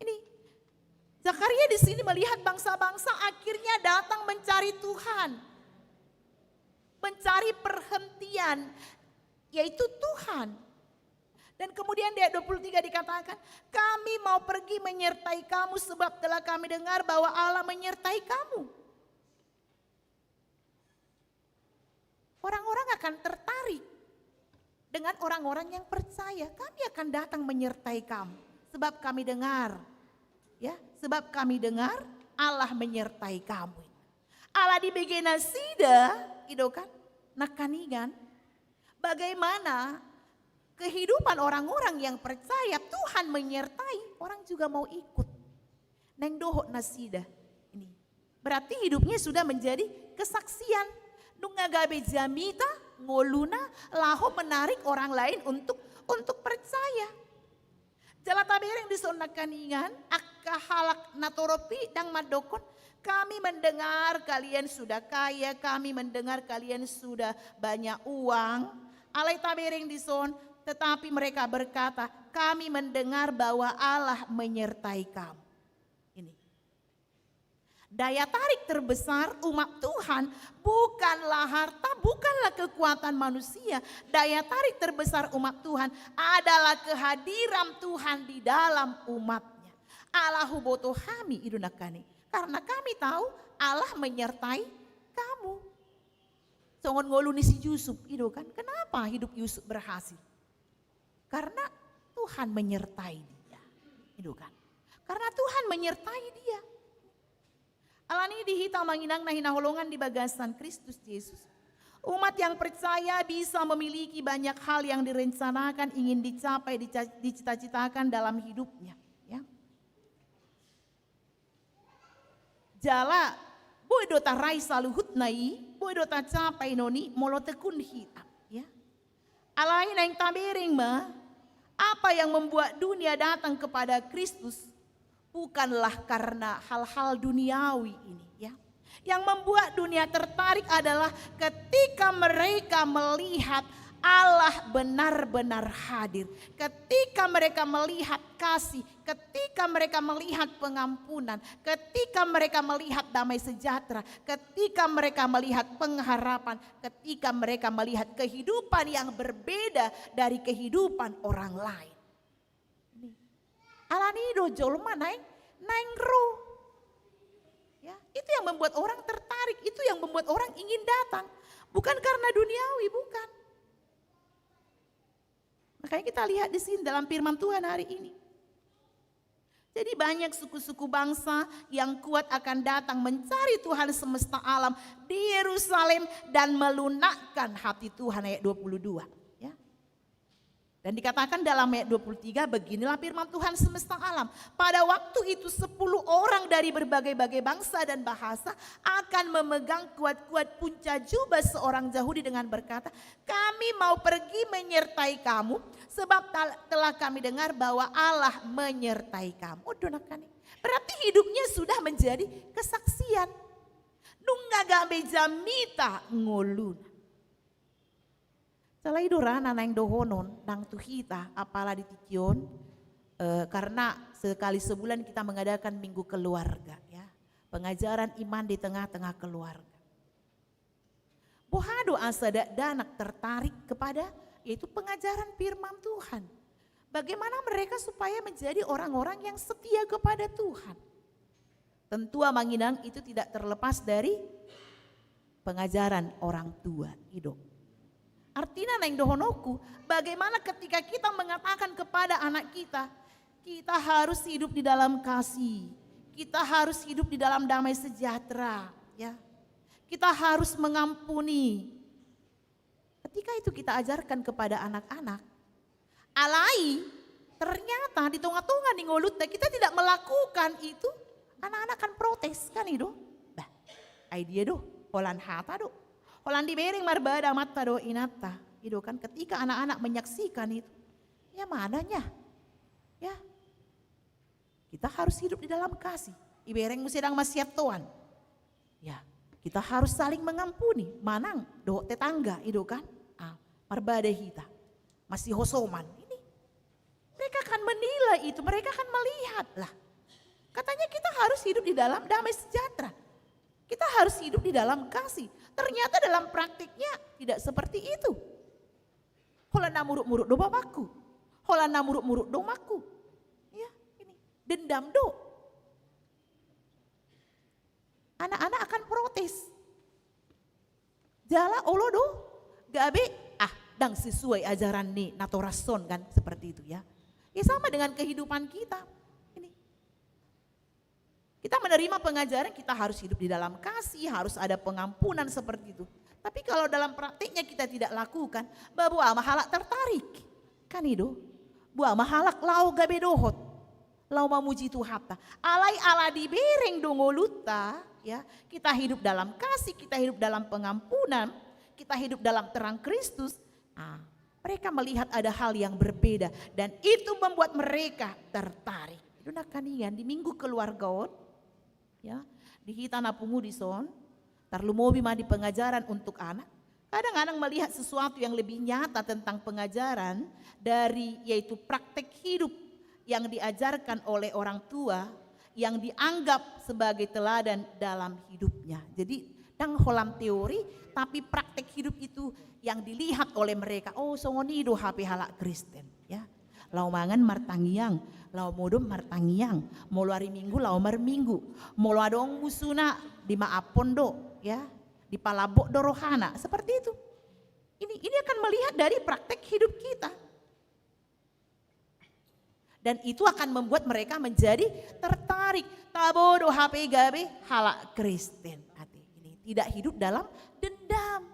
Ini, Zakaria di sini melihat bangsa-bangsa akhirnya datang mencari Tuhan. Mencari perhentian, yaitu Tuhan. Dan kemudian di ayat dua puluh tiga dikatakan, "Kami mau pergi menyertai kamu sebab telah kami dengar bahwa Allah menyertai kamu." Orang-orang akan tertarik dengan orang-orang yang percaya. "Kami akan datang menyertai kamu, sebab kami dengar, ya, sebab kami dengar Allah menyertai kamu." Ala dibege nasida, i do kan, nangkaningan, bagaimana kehidupan orang-orang yang percaya Tuhan menyertai, orang juga mau ikut. Naeng dohot nasida. Ini berarti hidupnya sudah menjadi kesaksian. Nunga gabe jamita ngoluna laho menarik orang lain untuk, untuk percaya. Jala tabereng dison nangkaningan, angka halak na torop i ndang mandokkon, "Kami mendengar kalian sudah kaya, kami mendengar kalian sudah banyak uang." Alai tabereng dison, tetapi mereka berkata, "Kami mendengar bahwa Allah menyertai kamu." Ini. Daya tarik terbesar umat Tuhan bukanlah harta, bukanlah kekuatan manusia. Daya tarik terbesar umat Tuhan adalah kehadiran Tuhan di dalam umatnya. Ala huboto hami, i do nangkaningan. Karena kami tahu Allah menyertai kamu. Songon ngolu ni si Yusuf, i do kan? Kenapa hidup Yusuf berhasil? Karena Tuhan menyertai dia. I do kan? Karena Tuhan menyertai dia. Alani i di hita, amang inang na hinaholongan di bagasan Kristus Jesus, umat yang percaya bisa memiliki banyak hal yang direncanakan, ingin dicapai, dica-, dicita-citakan dalam hidupnya, ya. Jala, boi do tarai saluhutna i, boi do tacapai non i molo tekun hita, ya. Alai naeng tabereng ma, apa yang membuat dunia datang kepada Kristus bukanlah karena hal-hal duniawi ini, ya. Yang membuat dunia tertarik adalah ketika mereka melihat Allah benar-benar hadir, ketika mereka melihat kasih, ketika mereka melihat pengampunan, ketika mereka melihat damai sejahtera, ketika mereka melihat pengharapan, ketika mereka melihat kehidupan yang berbeda dari kehidupan orang lain. Alani do jolma naeng, naeng ro. Ya, itu yang membuat orang tertarik, itu yang membuat orang ingin datang. Bukan karena duniawi, bukan. Makanya kita lihat di sini dalam firman Tuhan hari ini. Jadi banyak suku-suku bangsa yang kuat akan datang mencari Tuhan semesta alam di Yerusalem dan melunakkan hati Tuhan, ayat dua puluh dua, ya. Dan dikatakan dalam ayat dua puluh tiga, beginilah firman Tuhan semesta alam. Pada waktu itu sepuluh orang dari berbagai-bagai bangsa dan bahasa akan memegang kuat-kuat punca jubah seorang Yahudi dengan berkata, "Kami mau pergi menyertai kamu, sebab tal- telah kami dengar bahwa Allah menyertai kamu." Waduh, nakani. Berarti hidupnya sudah menjadi kesaksian. Nunga gabe jamita ngoluna. Sala i do ra na naeng dohonon nang tu hita, apala di tingki on, eh, karena sekali sebulan kita mengadakan minggu keluarga, ya. Pengajaran iman di tengah-tengah keluarga. Boha do asa dakdanak tertarik kepada, yaitu pengajaran firman Tuhan. Bagaimana mereka supaya menjadi orang-orang yang setia kepada Tuhan? Tentu, amang inang, itu tidak terlepas dari pengajaran orang tua, i do. Artina naeng dohononku, bagaimana ketika kita mengatakan kepada anak kita, kita harus hidup di dalam kasih, kita harus hidup di dalam damai sejahtera, ya. Kita harus mengampuni. Ketika itu kita ajarkan kepada anak-anak, alai ternyata di tonga-tonga ni ngolunta kita tidak melakukan itu, anak-anak akan protes, kan i do? Bah, ai dia do, holan hata do. Holan dibereng marbada amanta dohot inanta, i do kan? Ketika anak-anak menyaksikan itu, ya mananya, ya. Kita harus hidup di dalam kasih. Ibereng muse ndang masiantoan. Ya, kita harus saling mengampuni, manang dohot tetangga, i do kan? Ah, marbada hita. Masihosoman. Ini. Mereka akan menilai itu, mereka akan melihat lah. Katanya kita harus hidup di dalam damai sejahtera. Kita harus hidup di dalam kasih. Ternyata dalam praktiknya tidak seperti itu. Holan na muruk-muruk do bapakku. Holan na muruk-muruk do emakku. Ya, ini. Dendam do. Anak-anak akan protes. Jala olo do gabe, ah, ndang sesuai ajaran ni natorashon, kan, seperti itu, ya. Ya, sama dengan kehidupan kita. Ini. Kita menerima pengajaran kita harus hidup di dalam kasih, harus ada pengampunan seperti itu. Tapi kalau dalam praktiknya kita tidak lakukan, bah, boha ma halak tertarik. Kan i do. Boha ma halak laho gabe dohot. Laho mamuji Tuhanta. Alai ala dibereng do ngolunta, ya, kita hidup dalam kasih, kita hidup dalam pengampunan, kita hidup dalam terang Kristus. Ah, mereka melihat ada hal yang berbeda dan itu membuat mereka tertarik. I do nangkaningan di minggu keluarga on, ya, di hita na pungu dison, tarlumobi ma di pengajaran untuk anak. Kadang anak melihat sesuatu yang lebih nyata tentang pengajaran dari, yaitu praktek hidup yang diajarkan oleh orang tua yang dianggap sebagai teladan dalam hidupnya. Jadi, ndang holan teori, tapi praktek hidup itu yang dilihat oleh mereka. Oh, songon i do hape halak Kristen, ya. Laho mangan martangiang, laho modom martangiang, molo ari Minggu laho marminggu, molo adong musuna dimaaphon do, ya, dipalambok do rohana, seperti itu. Ini, ini akan melihat dari praktek hidup kita. Dan itu akan membuat mereka menjadi tertarik. Tabo do hape gabe halak Kristen. Arti ini tidak hidup dalam dendam.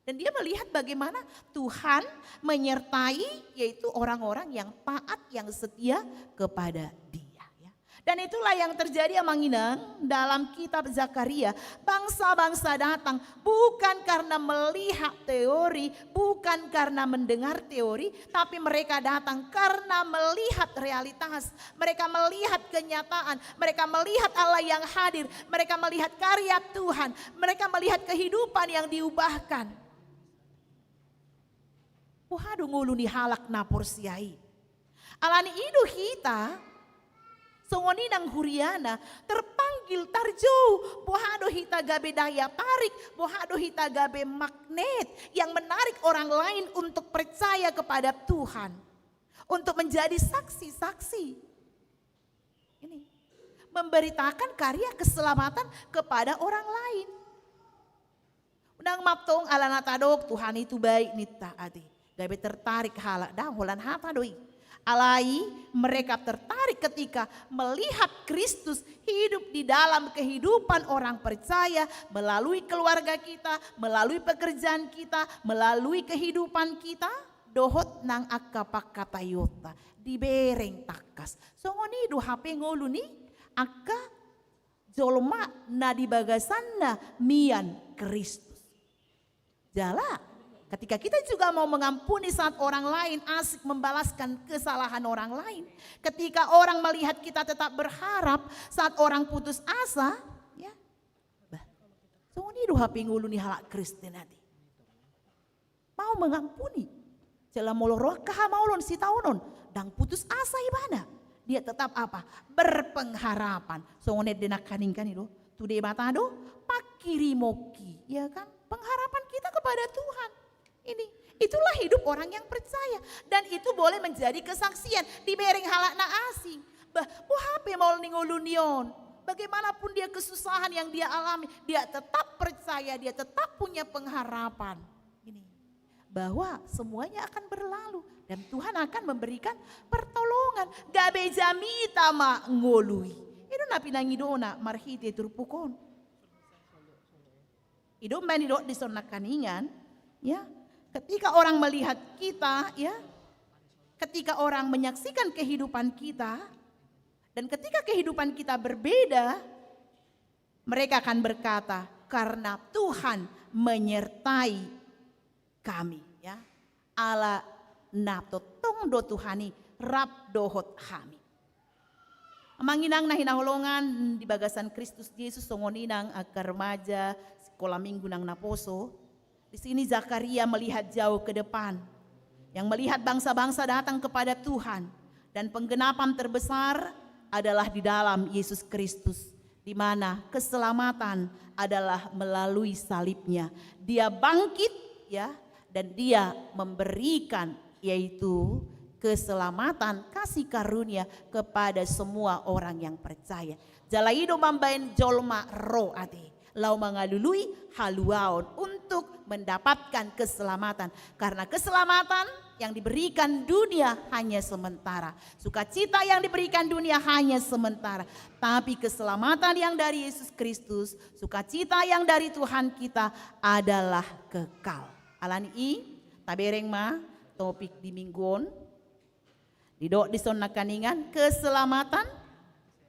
Dan dia melihat bagaimana Tuhan menyertai, yaitu orang-orang yang taat, yang setia kepada Dia, ya. Dan itulah yang terjadi, amang inang, dalam kitab Zakaria. Bangsa-bangsa datang bukan karena melihat teori, bukan karena mendengar teori, tapi mereka datang karena melihat realitas. Mereka melihat kenyataan, mereka melihat Allah yang hadir, mereka melihat karya Tuhan, mereka melihat kehidupan yang diubahkan. Boha do ngolu ni halak na porsea i? Alani i do hita, songon i nang huriana, terpanggil, tarjou. Boha do hita gabe daya tarik, boha do hita gabe magnet yang menarik orang lain untuk percaya kepada Tuhan, untuk menjadi saksi-saksi. memberitakan karya keselamatan kepada orang lain. Unang ma tong ala na tadok Tuhan itu baik ninta ate, gabe tertarik halak, ndang, holan hata do i. Alai mereka tertarik ketika melihat Kristus hidup di dalam kehidupan orang percaya, melalui keluarga kita, melalui pekerjaan kita, melalui kehidupan kita, dohot nang angka pangkataionta, dibereng tangkas. Songon i do hape ngolu ni angka jolma na di bagasanna mian Kristus. Jala, ketika kita juga mau mengampuni saat orang lain asik membalaskan kesalahan orang lain, ketika orang melihat kita tetap berharap saat orang putus asa, ya, bah, songon i do hape ngolu ni halak Kristen ate. Mau mengampuni. Jala molo ro angka hamaolon sitaonon, ndang putus asa ibana. Dia tetap apa? Berpengharapan. Songon ende nangkaning kan i do. Tu Debata do pangkirimon i, ya kan? Pengharapan kita kepada Tuhan. Ini, itulah hidup orang yang percaya. Dan itu boleh menjadi kesaksian. Dibereng halak na asing. Bah, boha pe maol ni ngolu ni on. Bagaimanapun dia kesusahan yang dia alami, dia tetap percaya, dia tetap punya pengharapan. Ini, bahwa semuanya akan berlalu dan Tuhan akan memberikan pertolongan. Gabe jamita ma ngolu i. I do na pinangidona marhite turpuk on. I do umbahen didok dison nangkaningan, ya. Ketika orang melihat kita, ya, ketika orang menyaksikan kehidupan kita, dan ketika kehidupan kita berbeda, mereka akan berkata, "Karena Tuhan menyertai kami," ya. Ala na tongtong do Tuhan i rap dohot hami. Amang inang na hinaholongan di bagasan Kristus Jesus, songon i nang angka remaja sikola minggu nang naposo. Di sini Zakaria melihat jauh ke depan, yang melihat bangsa-bangsa datang kepada Tuhan, dan penggenapan terbesar adalah di dalam Yesus Kristus, di mana keselamatan adalah melalui salib-Nya. Dia bangkit, ya, dan Dia memberikan, yaitu keselamatan, kasih karunia kepada semua orang yang percaya. Jala i do mambahen jolma ro ate, laho mangalului haluaon untuk mendapatkan keselamatan. Karena keselamatan yang diberikan dunia hanya sementara. Sukacita yang diberikan dunia hanya sementara. Tapi keselamatan yang dari Yesus Kristus, sukacita yang dari Tuhan kita adalah kekal. Alani i, tabereng ma topik di minggu on. Didok dison nangkaningan, keselamatan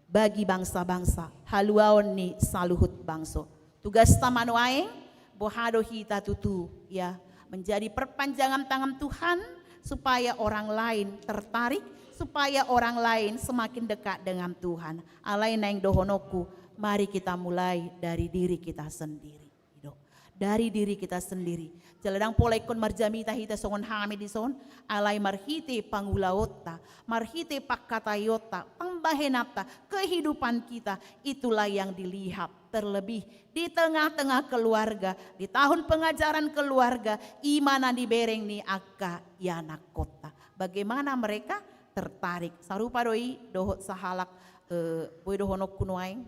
bagi bangsa-bangsa, haluaon ni saluhut bangso. Tugasta ma nuaeng, boha do hita tutu, ya, menjadi perpanjangan tangan Tuhan, supaya orang lain tertarik, supaya orang lain semakin dekat dengan Tuhan. Alai naeng dohononku, mari kita mulai dari diri kita sendiri. I do. Dari diri kita sendiri. Jala ndang pola ingkon marjamita hita songon hami dison, alai marhite pangulaonta, marhite pangkataionta, pambahenanta, kehidupan kita, itulah yang dilihat. Terlebih di tengah-tengah keluarga, di tahun pengajaran keluarga, i ma na dibereng ni angka ianakkonta. Bagaimana mereka tertarik. Sarupa do i dohot sahalak, eh, boi dohononku nuaeng,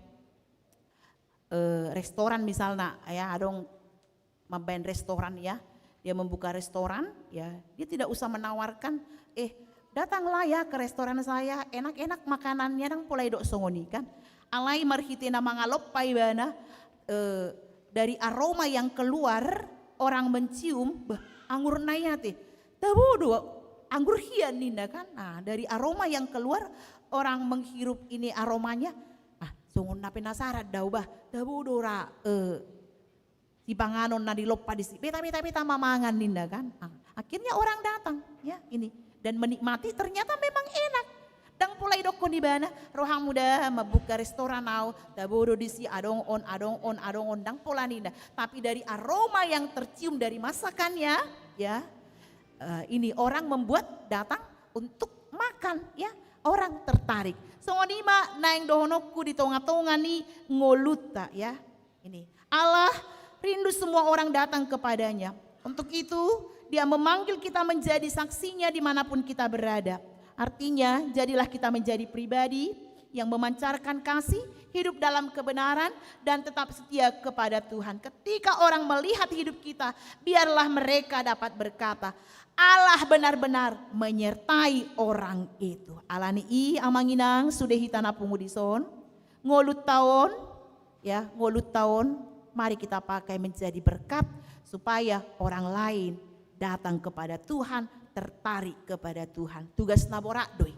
eh, restoran misalna, ya, adong mambahen restoran, ya, dia membuka restoran, ya, dia tidak usah menawarkan, "Eh, datanglah ya ke restoran saya, enak-enak makanannya," ndang pola idok songon i kan. Alai marhite na mangalompa ibana, eh, dari aroma yang keluar, orang mencium, "Bah, anggur na i ate, tabo do anggur hian," ninna kan. Nah, dari aroma yang keluar, orang menghirup ini aromanya, "Ah, songon na penasaran do au bah, tabo do ra, eh, sipanganon na dilompa disi, beta, beta, beta ma mangan," ninna kan. Ah, akhirnya orang datang, ya, ini, dan menikmati, ternyata memang enak. Ndang pola idokkon ibana, "Rohamu da mambuka restoran au, tabo do disi, adong on, adong on, adong on," ndang pola ninna. Tapi dari aroma yang tercium dari masakannya, ya, eh, ini orang membuat datang untuk makan, ya, orang tertarik. Songon i ma naeng dohononku di tonga-tonga ni ngolunta, ya. Ini, Allah rindu semua orang datang kepada-Nya. Untuk itu, Dia memanggil kita menjadi saksinya di mana pun kita berada. Artinya, jadilah kita menjadi pribadi yang memancarkan kasih, hidup dalam kebenaran, dan tetap setia kepada Tuhan. Ketika orang melihat hidup kita, biarlah mereka dapat berkata, "Allah benar-benar menyertai orang itu." Alani i, amang inang, sude hita na pungu dison, ngolunta on, ya, ngolunta on, mari kita pakai menjadi berkat supaya orang lain datang kepada Tuhan, tertarik kepada Tuhan. Tugas na borat do i.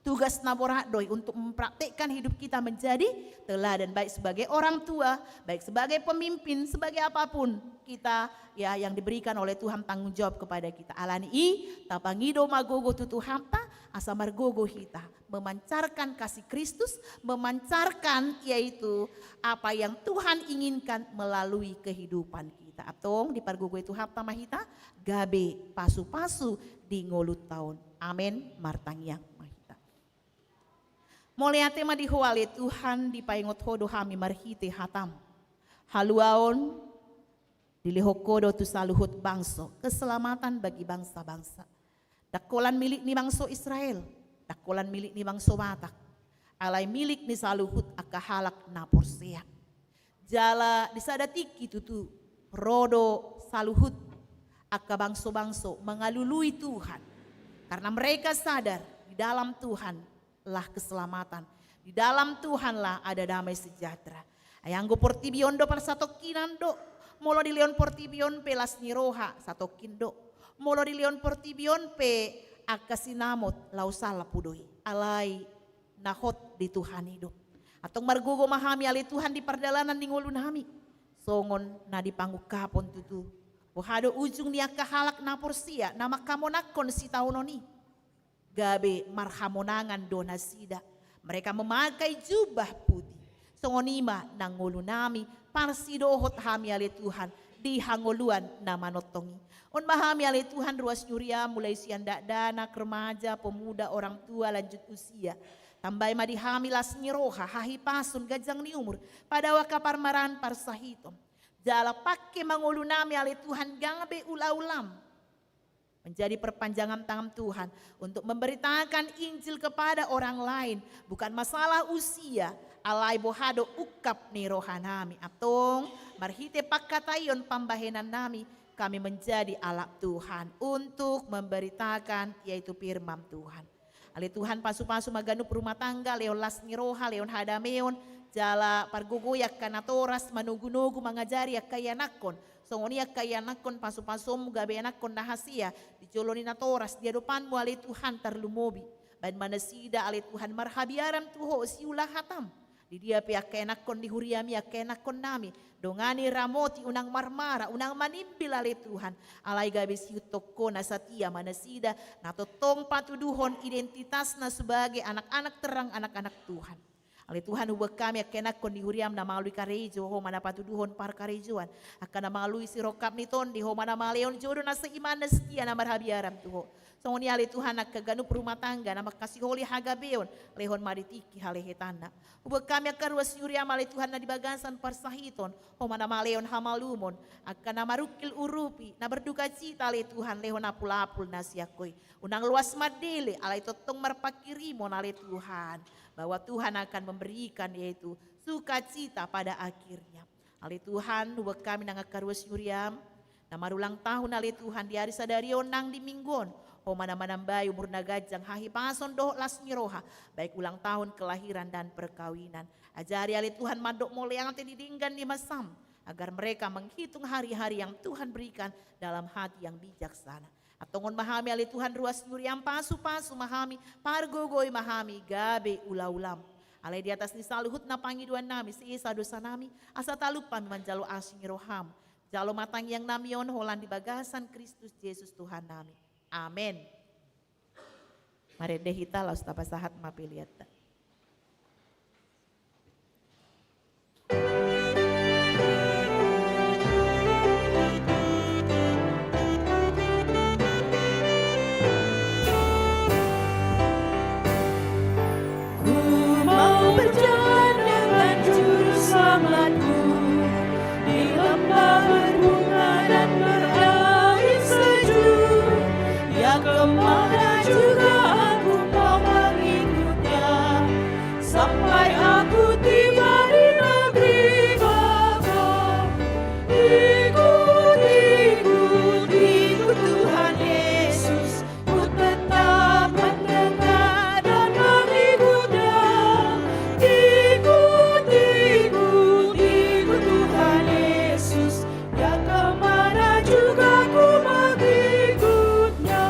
Tugas na borat do i untuk mempraktekkan hidup kita menjadi teladan, baik sebagai orang tua, baik sebagai pemimpin, sebagai apapun kita, ya, yang diberikan oleh Tuhan tanggung jawab kepada kita. Alani i, tapangido ma gogo tu Tuhanta, asa margogo hita memancarkan kasih Kristus, memancarkan yaitu apa yang Tuhan inginkan melalui kehidupan kita. Antong dipargogoi Tuhanta ma hita, gabe pasu-pasu di ngolunta on. Amen. Martangiang ma hita. Mauliate ma di Ho ale Tuhan, dipaingot Ho do hami marhite hataM. Haluaon dilehon Ho do tu saluhut bangso, keselamatan bagi bangsa-bangsa. Ndang holan milik ni bangso Israel, ndang holan milik ni bangso Batak, alai milik ni saluhut angka halak na porsea. Jala di sada tingki tutu ro do saluhut angka bangso-bangso mangalului Tuhan, karena mereka sadar di dalam Tuhan lah keselamatan, di dalam Tuhanlah ada damai sejahtera. Ai anggo portibi on do parsatongkinan do, molo dilehon portibi on pe las ni roha satongkin do, molo dilehon portibi on pe angka sinamot laho salpu do i, alai na hot di Tuhan i do. Antong margogo ma hami ale Tuhan di pardalanan ni ngolunami, songon na dipangungkapon tutu, boha do ujung ni angka halak na porsea na manghamonangkon sitaonon i. Gabe marhamonangan do nasida. Mereka memakai jubah putih. Songon i ma nang ngolunami, parsidohot hami ale Tuhan di hangoluan na manongtong i. On ma hami ale Tuhan ruas ni huriaM, mulai sian dakdanak, remaja, pemuda, orang tua, lanjut usia. Tambai ma di hami las ni roha, hahipason, ganjang ni umur, padaohon angka parmaraan parsahiton. Jala pangke ma ngolunami ale Tuhan gabe ulaulaM, menjadi perpanjangan tangan Tuhan untuk memberitakan Injil kepada orang lain. Bukan masalah usia, alai boha do ungkap ni rohanami. Antong marhite pangkataion pambahenannami, kami menjadi alat Tuhan untuk memberitakan, yaitu firman Tuhan. Ale Tuhan, pasupasu ma ganup rumah tangga, lehon las ni roha, lehon hadameon, jala pargogoi angka natoras, manogunogu, mangajari angka ianakhon. Songon i angka ianakhon, pasupasuonmu gabe ianakhon na hasea di jolo ni natoras di adopanmu ale Tuhan, tarlumobi baen ma nasida ale Tuhan marhabiaran tu Ho, siula hataM. Di dia pe angka ianakhon di huriaMi, angka ianakhonnami, dongani, ramoti, unang marmara, unang manimbil ale Tuhan. Alai gabe sihuthon Ho na satia ma nasida, na tongtong patuduhon identitasna sebagai anak-anak terang, anak-anak Tuhan. Ale Tuhan, huboan hami angka ianakhon di huriaM na mangalului karejo, Ho ma na patuduhon parkarejoan. Angka na mangalului sirongkap ni tondi, Ho ma na mangalehon jodo na seiman, na setia, na marhabiaran tu Ho. Songon i ale Tuhan angka ganup rumah tangga na mangkasiholi hagabeon, lehon ma di tingki halehetanna. Huboan hami angka ruas ni huriaM ale Tuhan na di bagasan parsahiton, Ho ma na mangalehon hamalumon. Angka na marungkil urupi, na berdukacita ale Tuhan, lehon apulapul na sian Ho i. Unang loas mandele, alai tongtong marpangkirimon ale Tuhan, bahwa Tuhan akan memberikan yaitu sukacita pada akhirnya. Ale Tuhan, huboan hami nang angka ruas ni huriaM na marulang tahun ale Tuhan di ari sadari on nang di minggu on. Ho ma na manambai umur na ganjang, hahipason dohot las ni roha, baik ulang tahun kelahiran dan perkawinan. Ajari ale Tuhan mandok mauliate di denggan ni basaM, agar mereka menghitung hari-hari yang Tuhan berikan dalam hati yang bijaksana. Antong on ma hami ale Tuhan ruas ni huriaM, pasupasu ma hami, pargogoi ma hami gabe ulaulaM. Alai di atas ni saluhutna pangidoannami, sesa dosanami, asa talup hami manjalo asi ni rohaM. Jalo ma tangiangnami on holan di bagasan Kristus Jesus Tuhannami. Amen. Marende hita laos tapasahat ma peleanta. Ku mau berjalan dengan juru selamatku di lembah berbunga dan berair sejuk. Ia kemana juga aku mau mengikutnya. Sampai aku tiba di negeri Bapa. Ikut, ikut, ikut Tuhan Yesus. Ku tetap mendengar dan mengikut Dia. Ikut, ikut, ikut Tuhan Yesus. Dia kemana juga ku mengikut-Nya.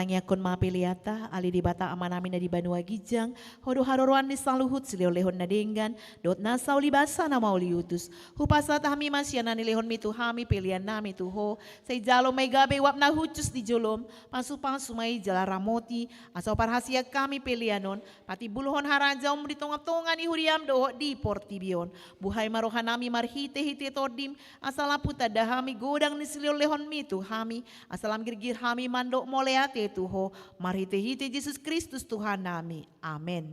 Tangiangkon ma peleanta. Ale Debata Amanami na di banua ginjang, Ho do haroroan ni saluhut silehonlehon na denggan dohot nasa ulibasa na mauliutus. Hupasahat hami ma sian na nilehonMi tu hami peleannami tu Ho. Sai jalo ma i gabe uap na hushus di joloM. Pasupasu ma i jala ramoti, asa huparhaseang hami pelean on patimbulhon harajaonMu di tongatonga ni huriaM dohot di portibi on. Buhai ma rohanami marhitehite TondiM, asa lam hutanda hami godang ni silehonlehonMi tu hami, asa lam girgir hami mandok mauliate tu Ho, marhitehite Jesus Kristus Tuhannami. Amen.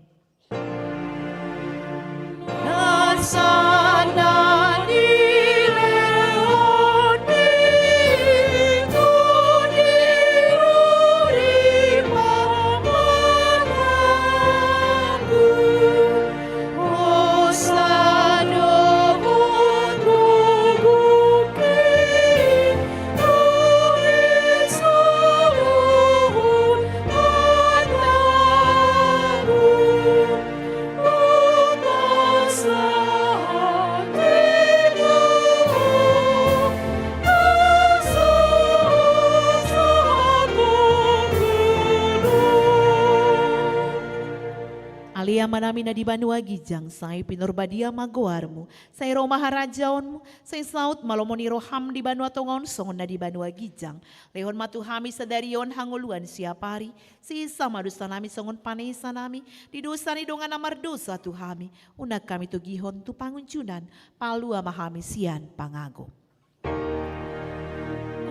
Ale Amanami na di banua ginjang, sai pinarbadia ma goarMu, sai ro ma harajaonMu, sai saut ma lomo ni rohaM di banua tonga on songon na di banua ginjang. Lehon ma tu hami sadari on hangoluan siapari, sesa ma dosanami songon panesanami di dosa ni dongan na mardosa tu hami, unang hami togihon tu pangunjunan, palua ma hami sian pangago.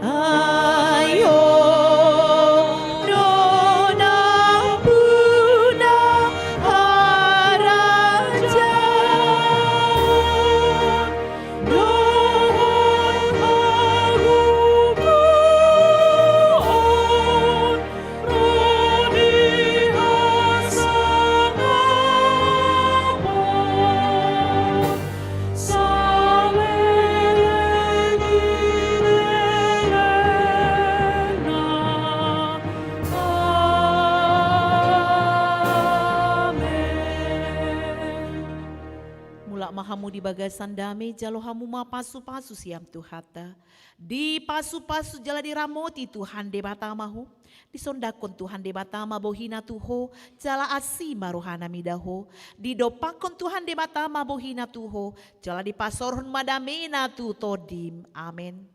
Ai Ho do nampuna harajaon dohot hagogoon ro di hasangapon saleleng ni lelengna. Amen. Mulak ma hamu di bagasan dame, jalo hamu ma pasupasu sian Tuhanta. Dipasupasu jala diramoti Tuhan Debata ma ho. Disondangkon Tuhan Debata ma bohiNa tu ho, jala asi ma rohaNa mida ho. Didompakkon Tuhan Debata ma bohiNa tu ho, jala dipasaorhon ma dameNa tu tondim. Amen.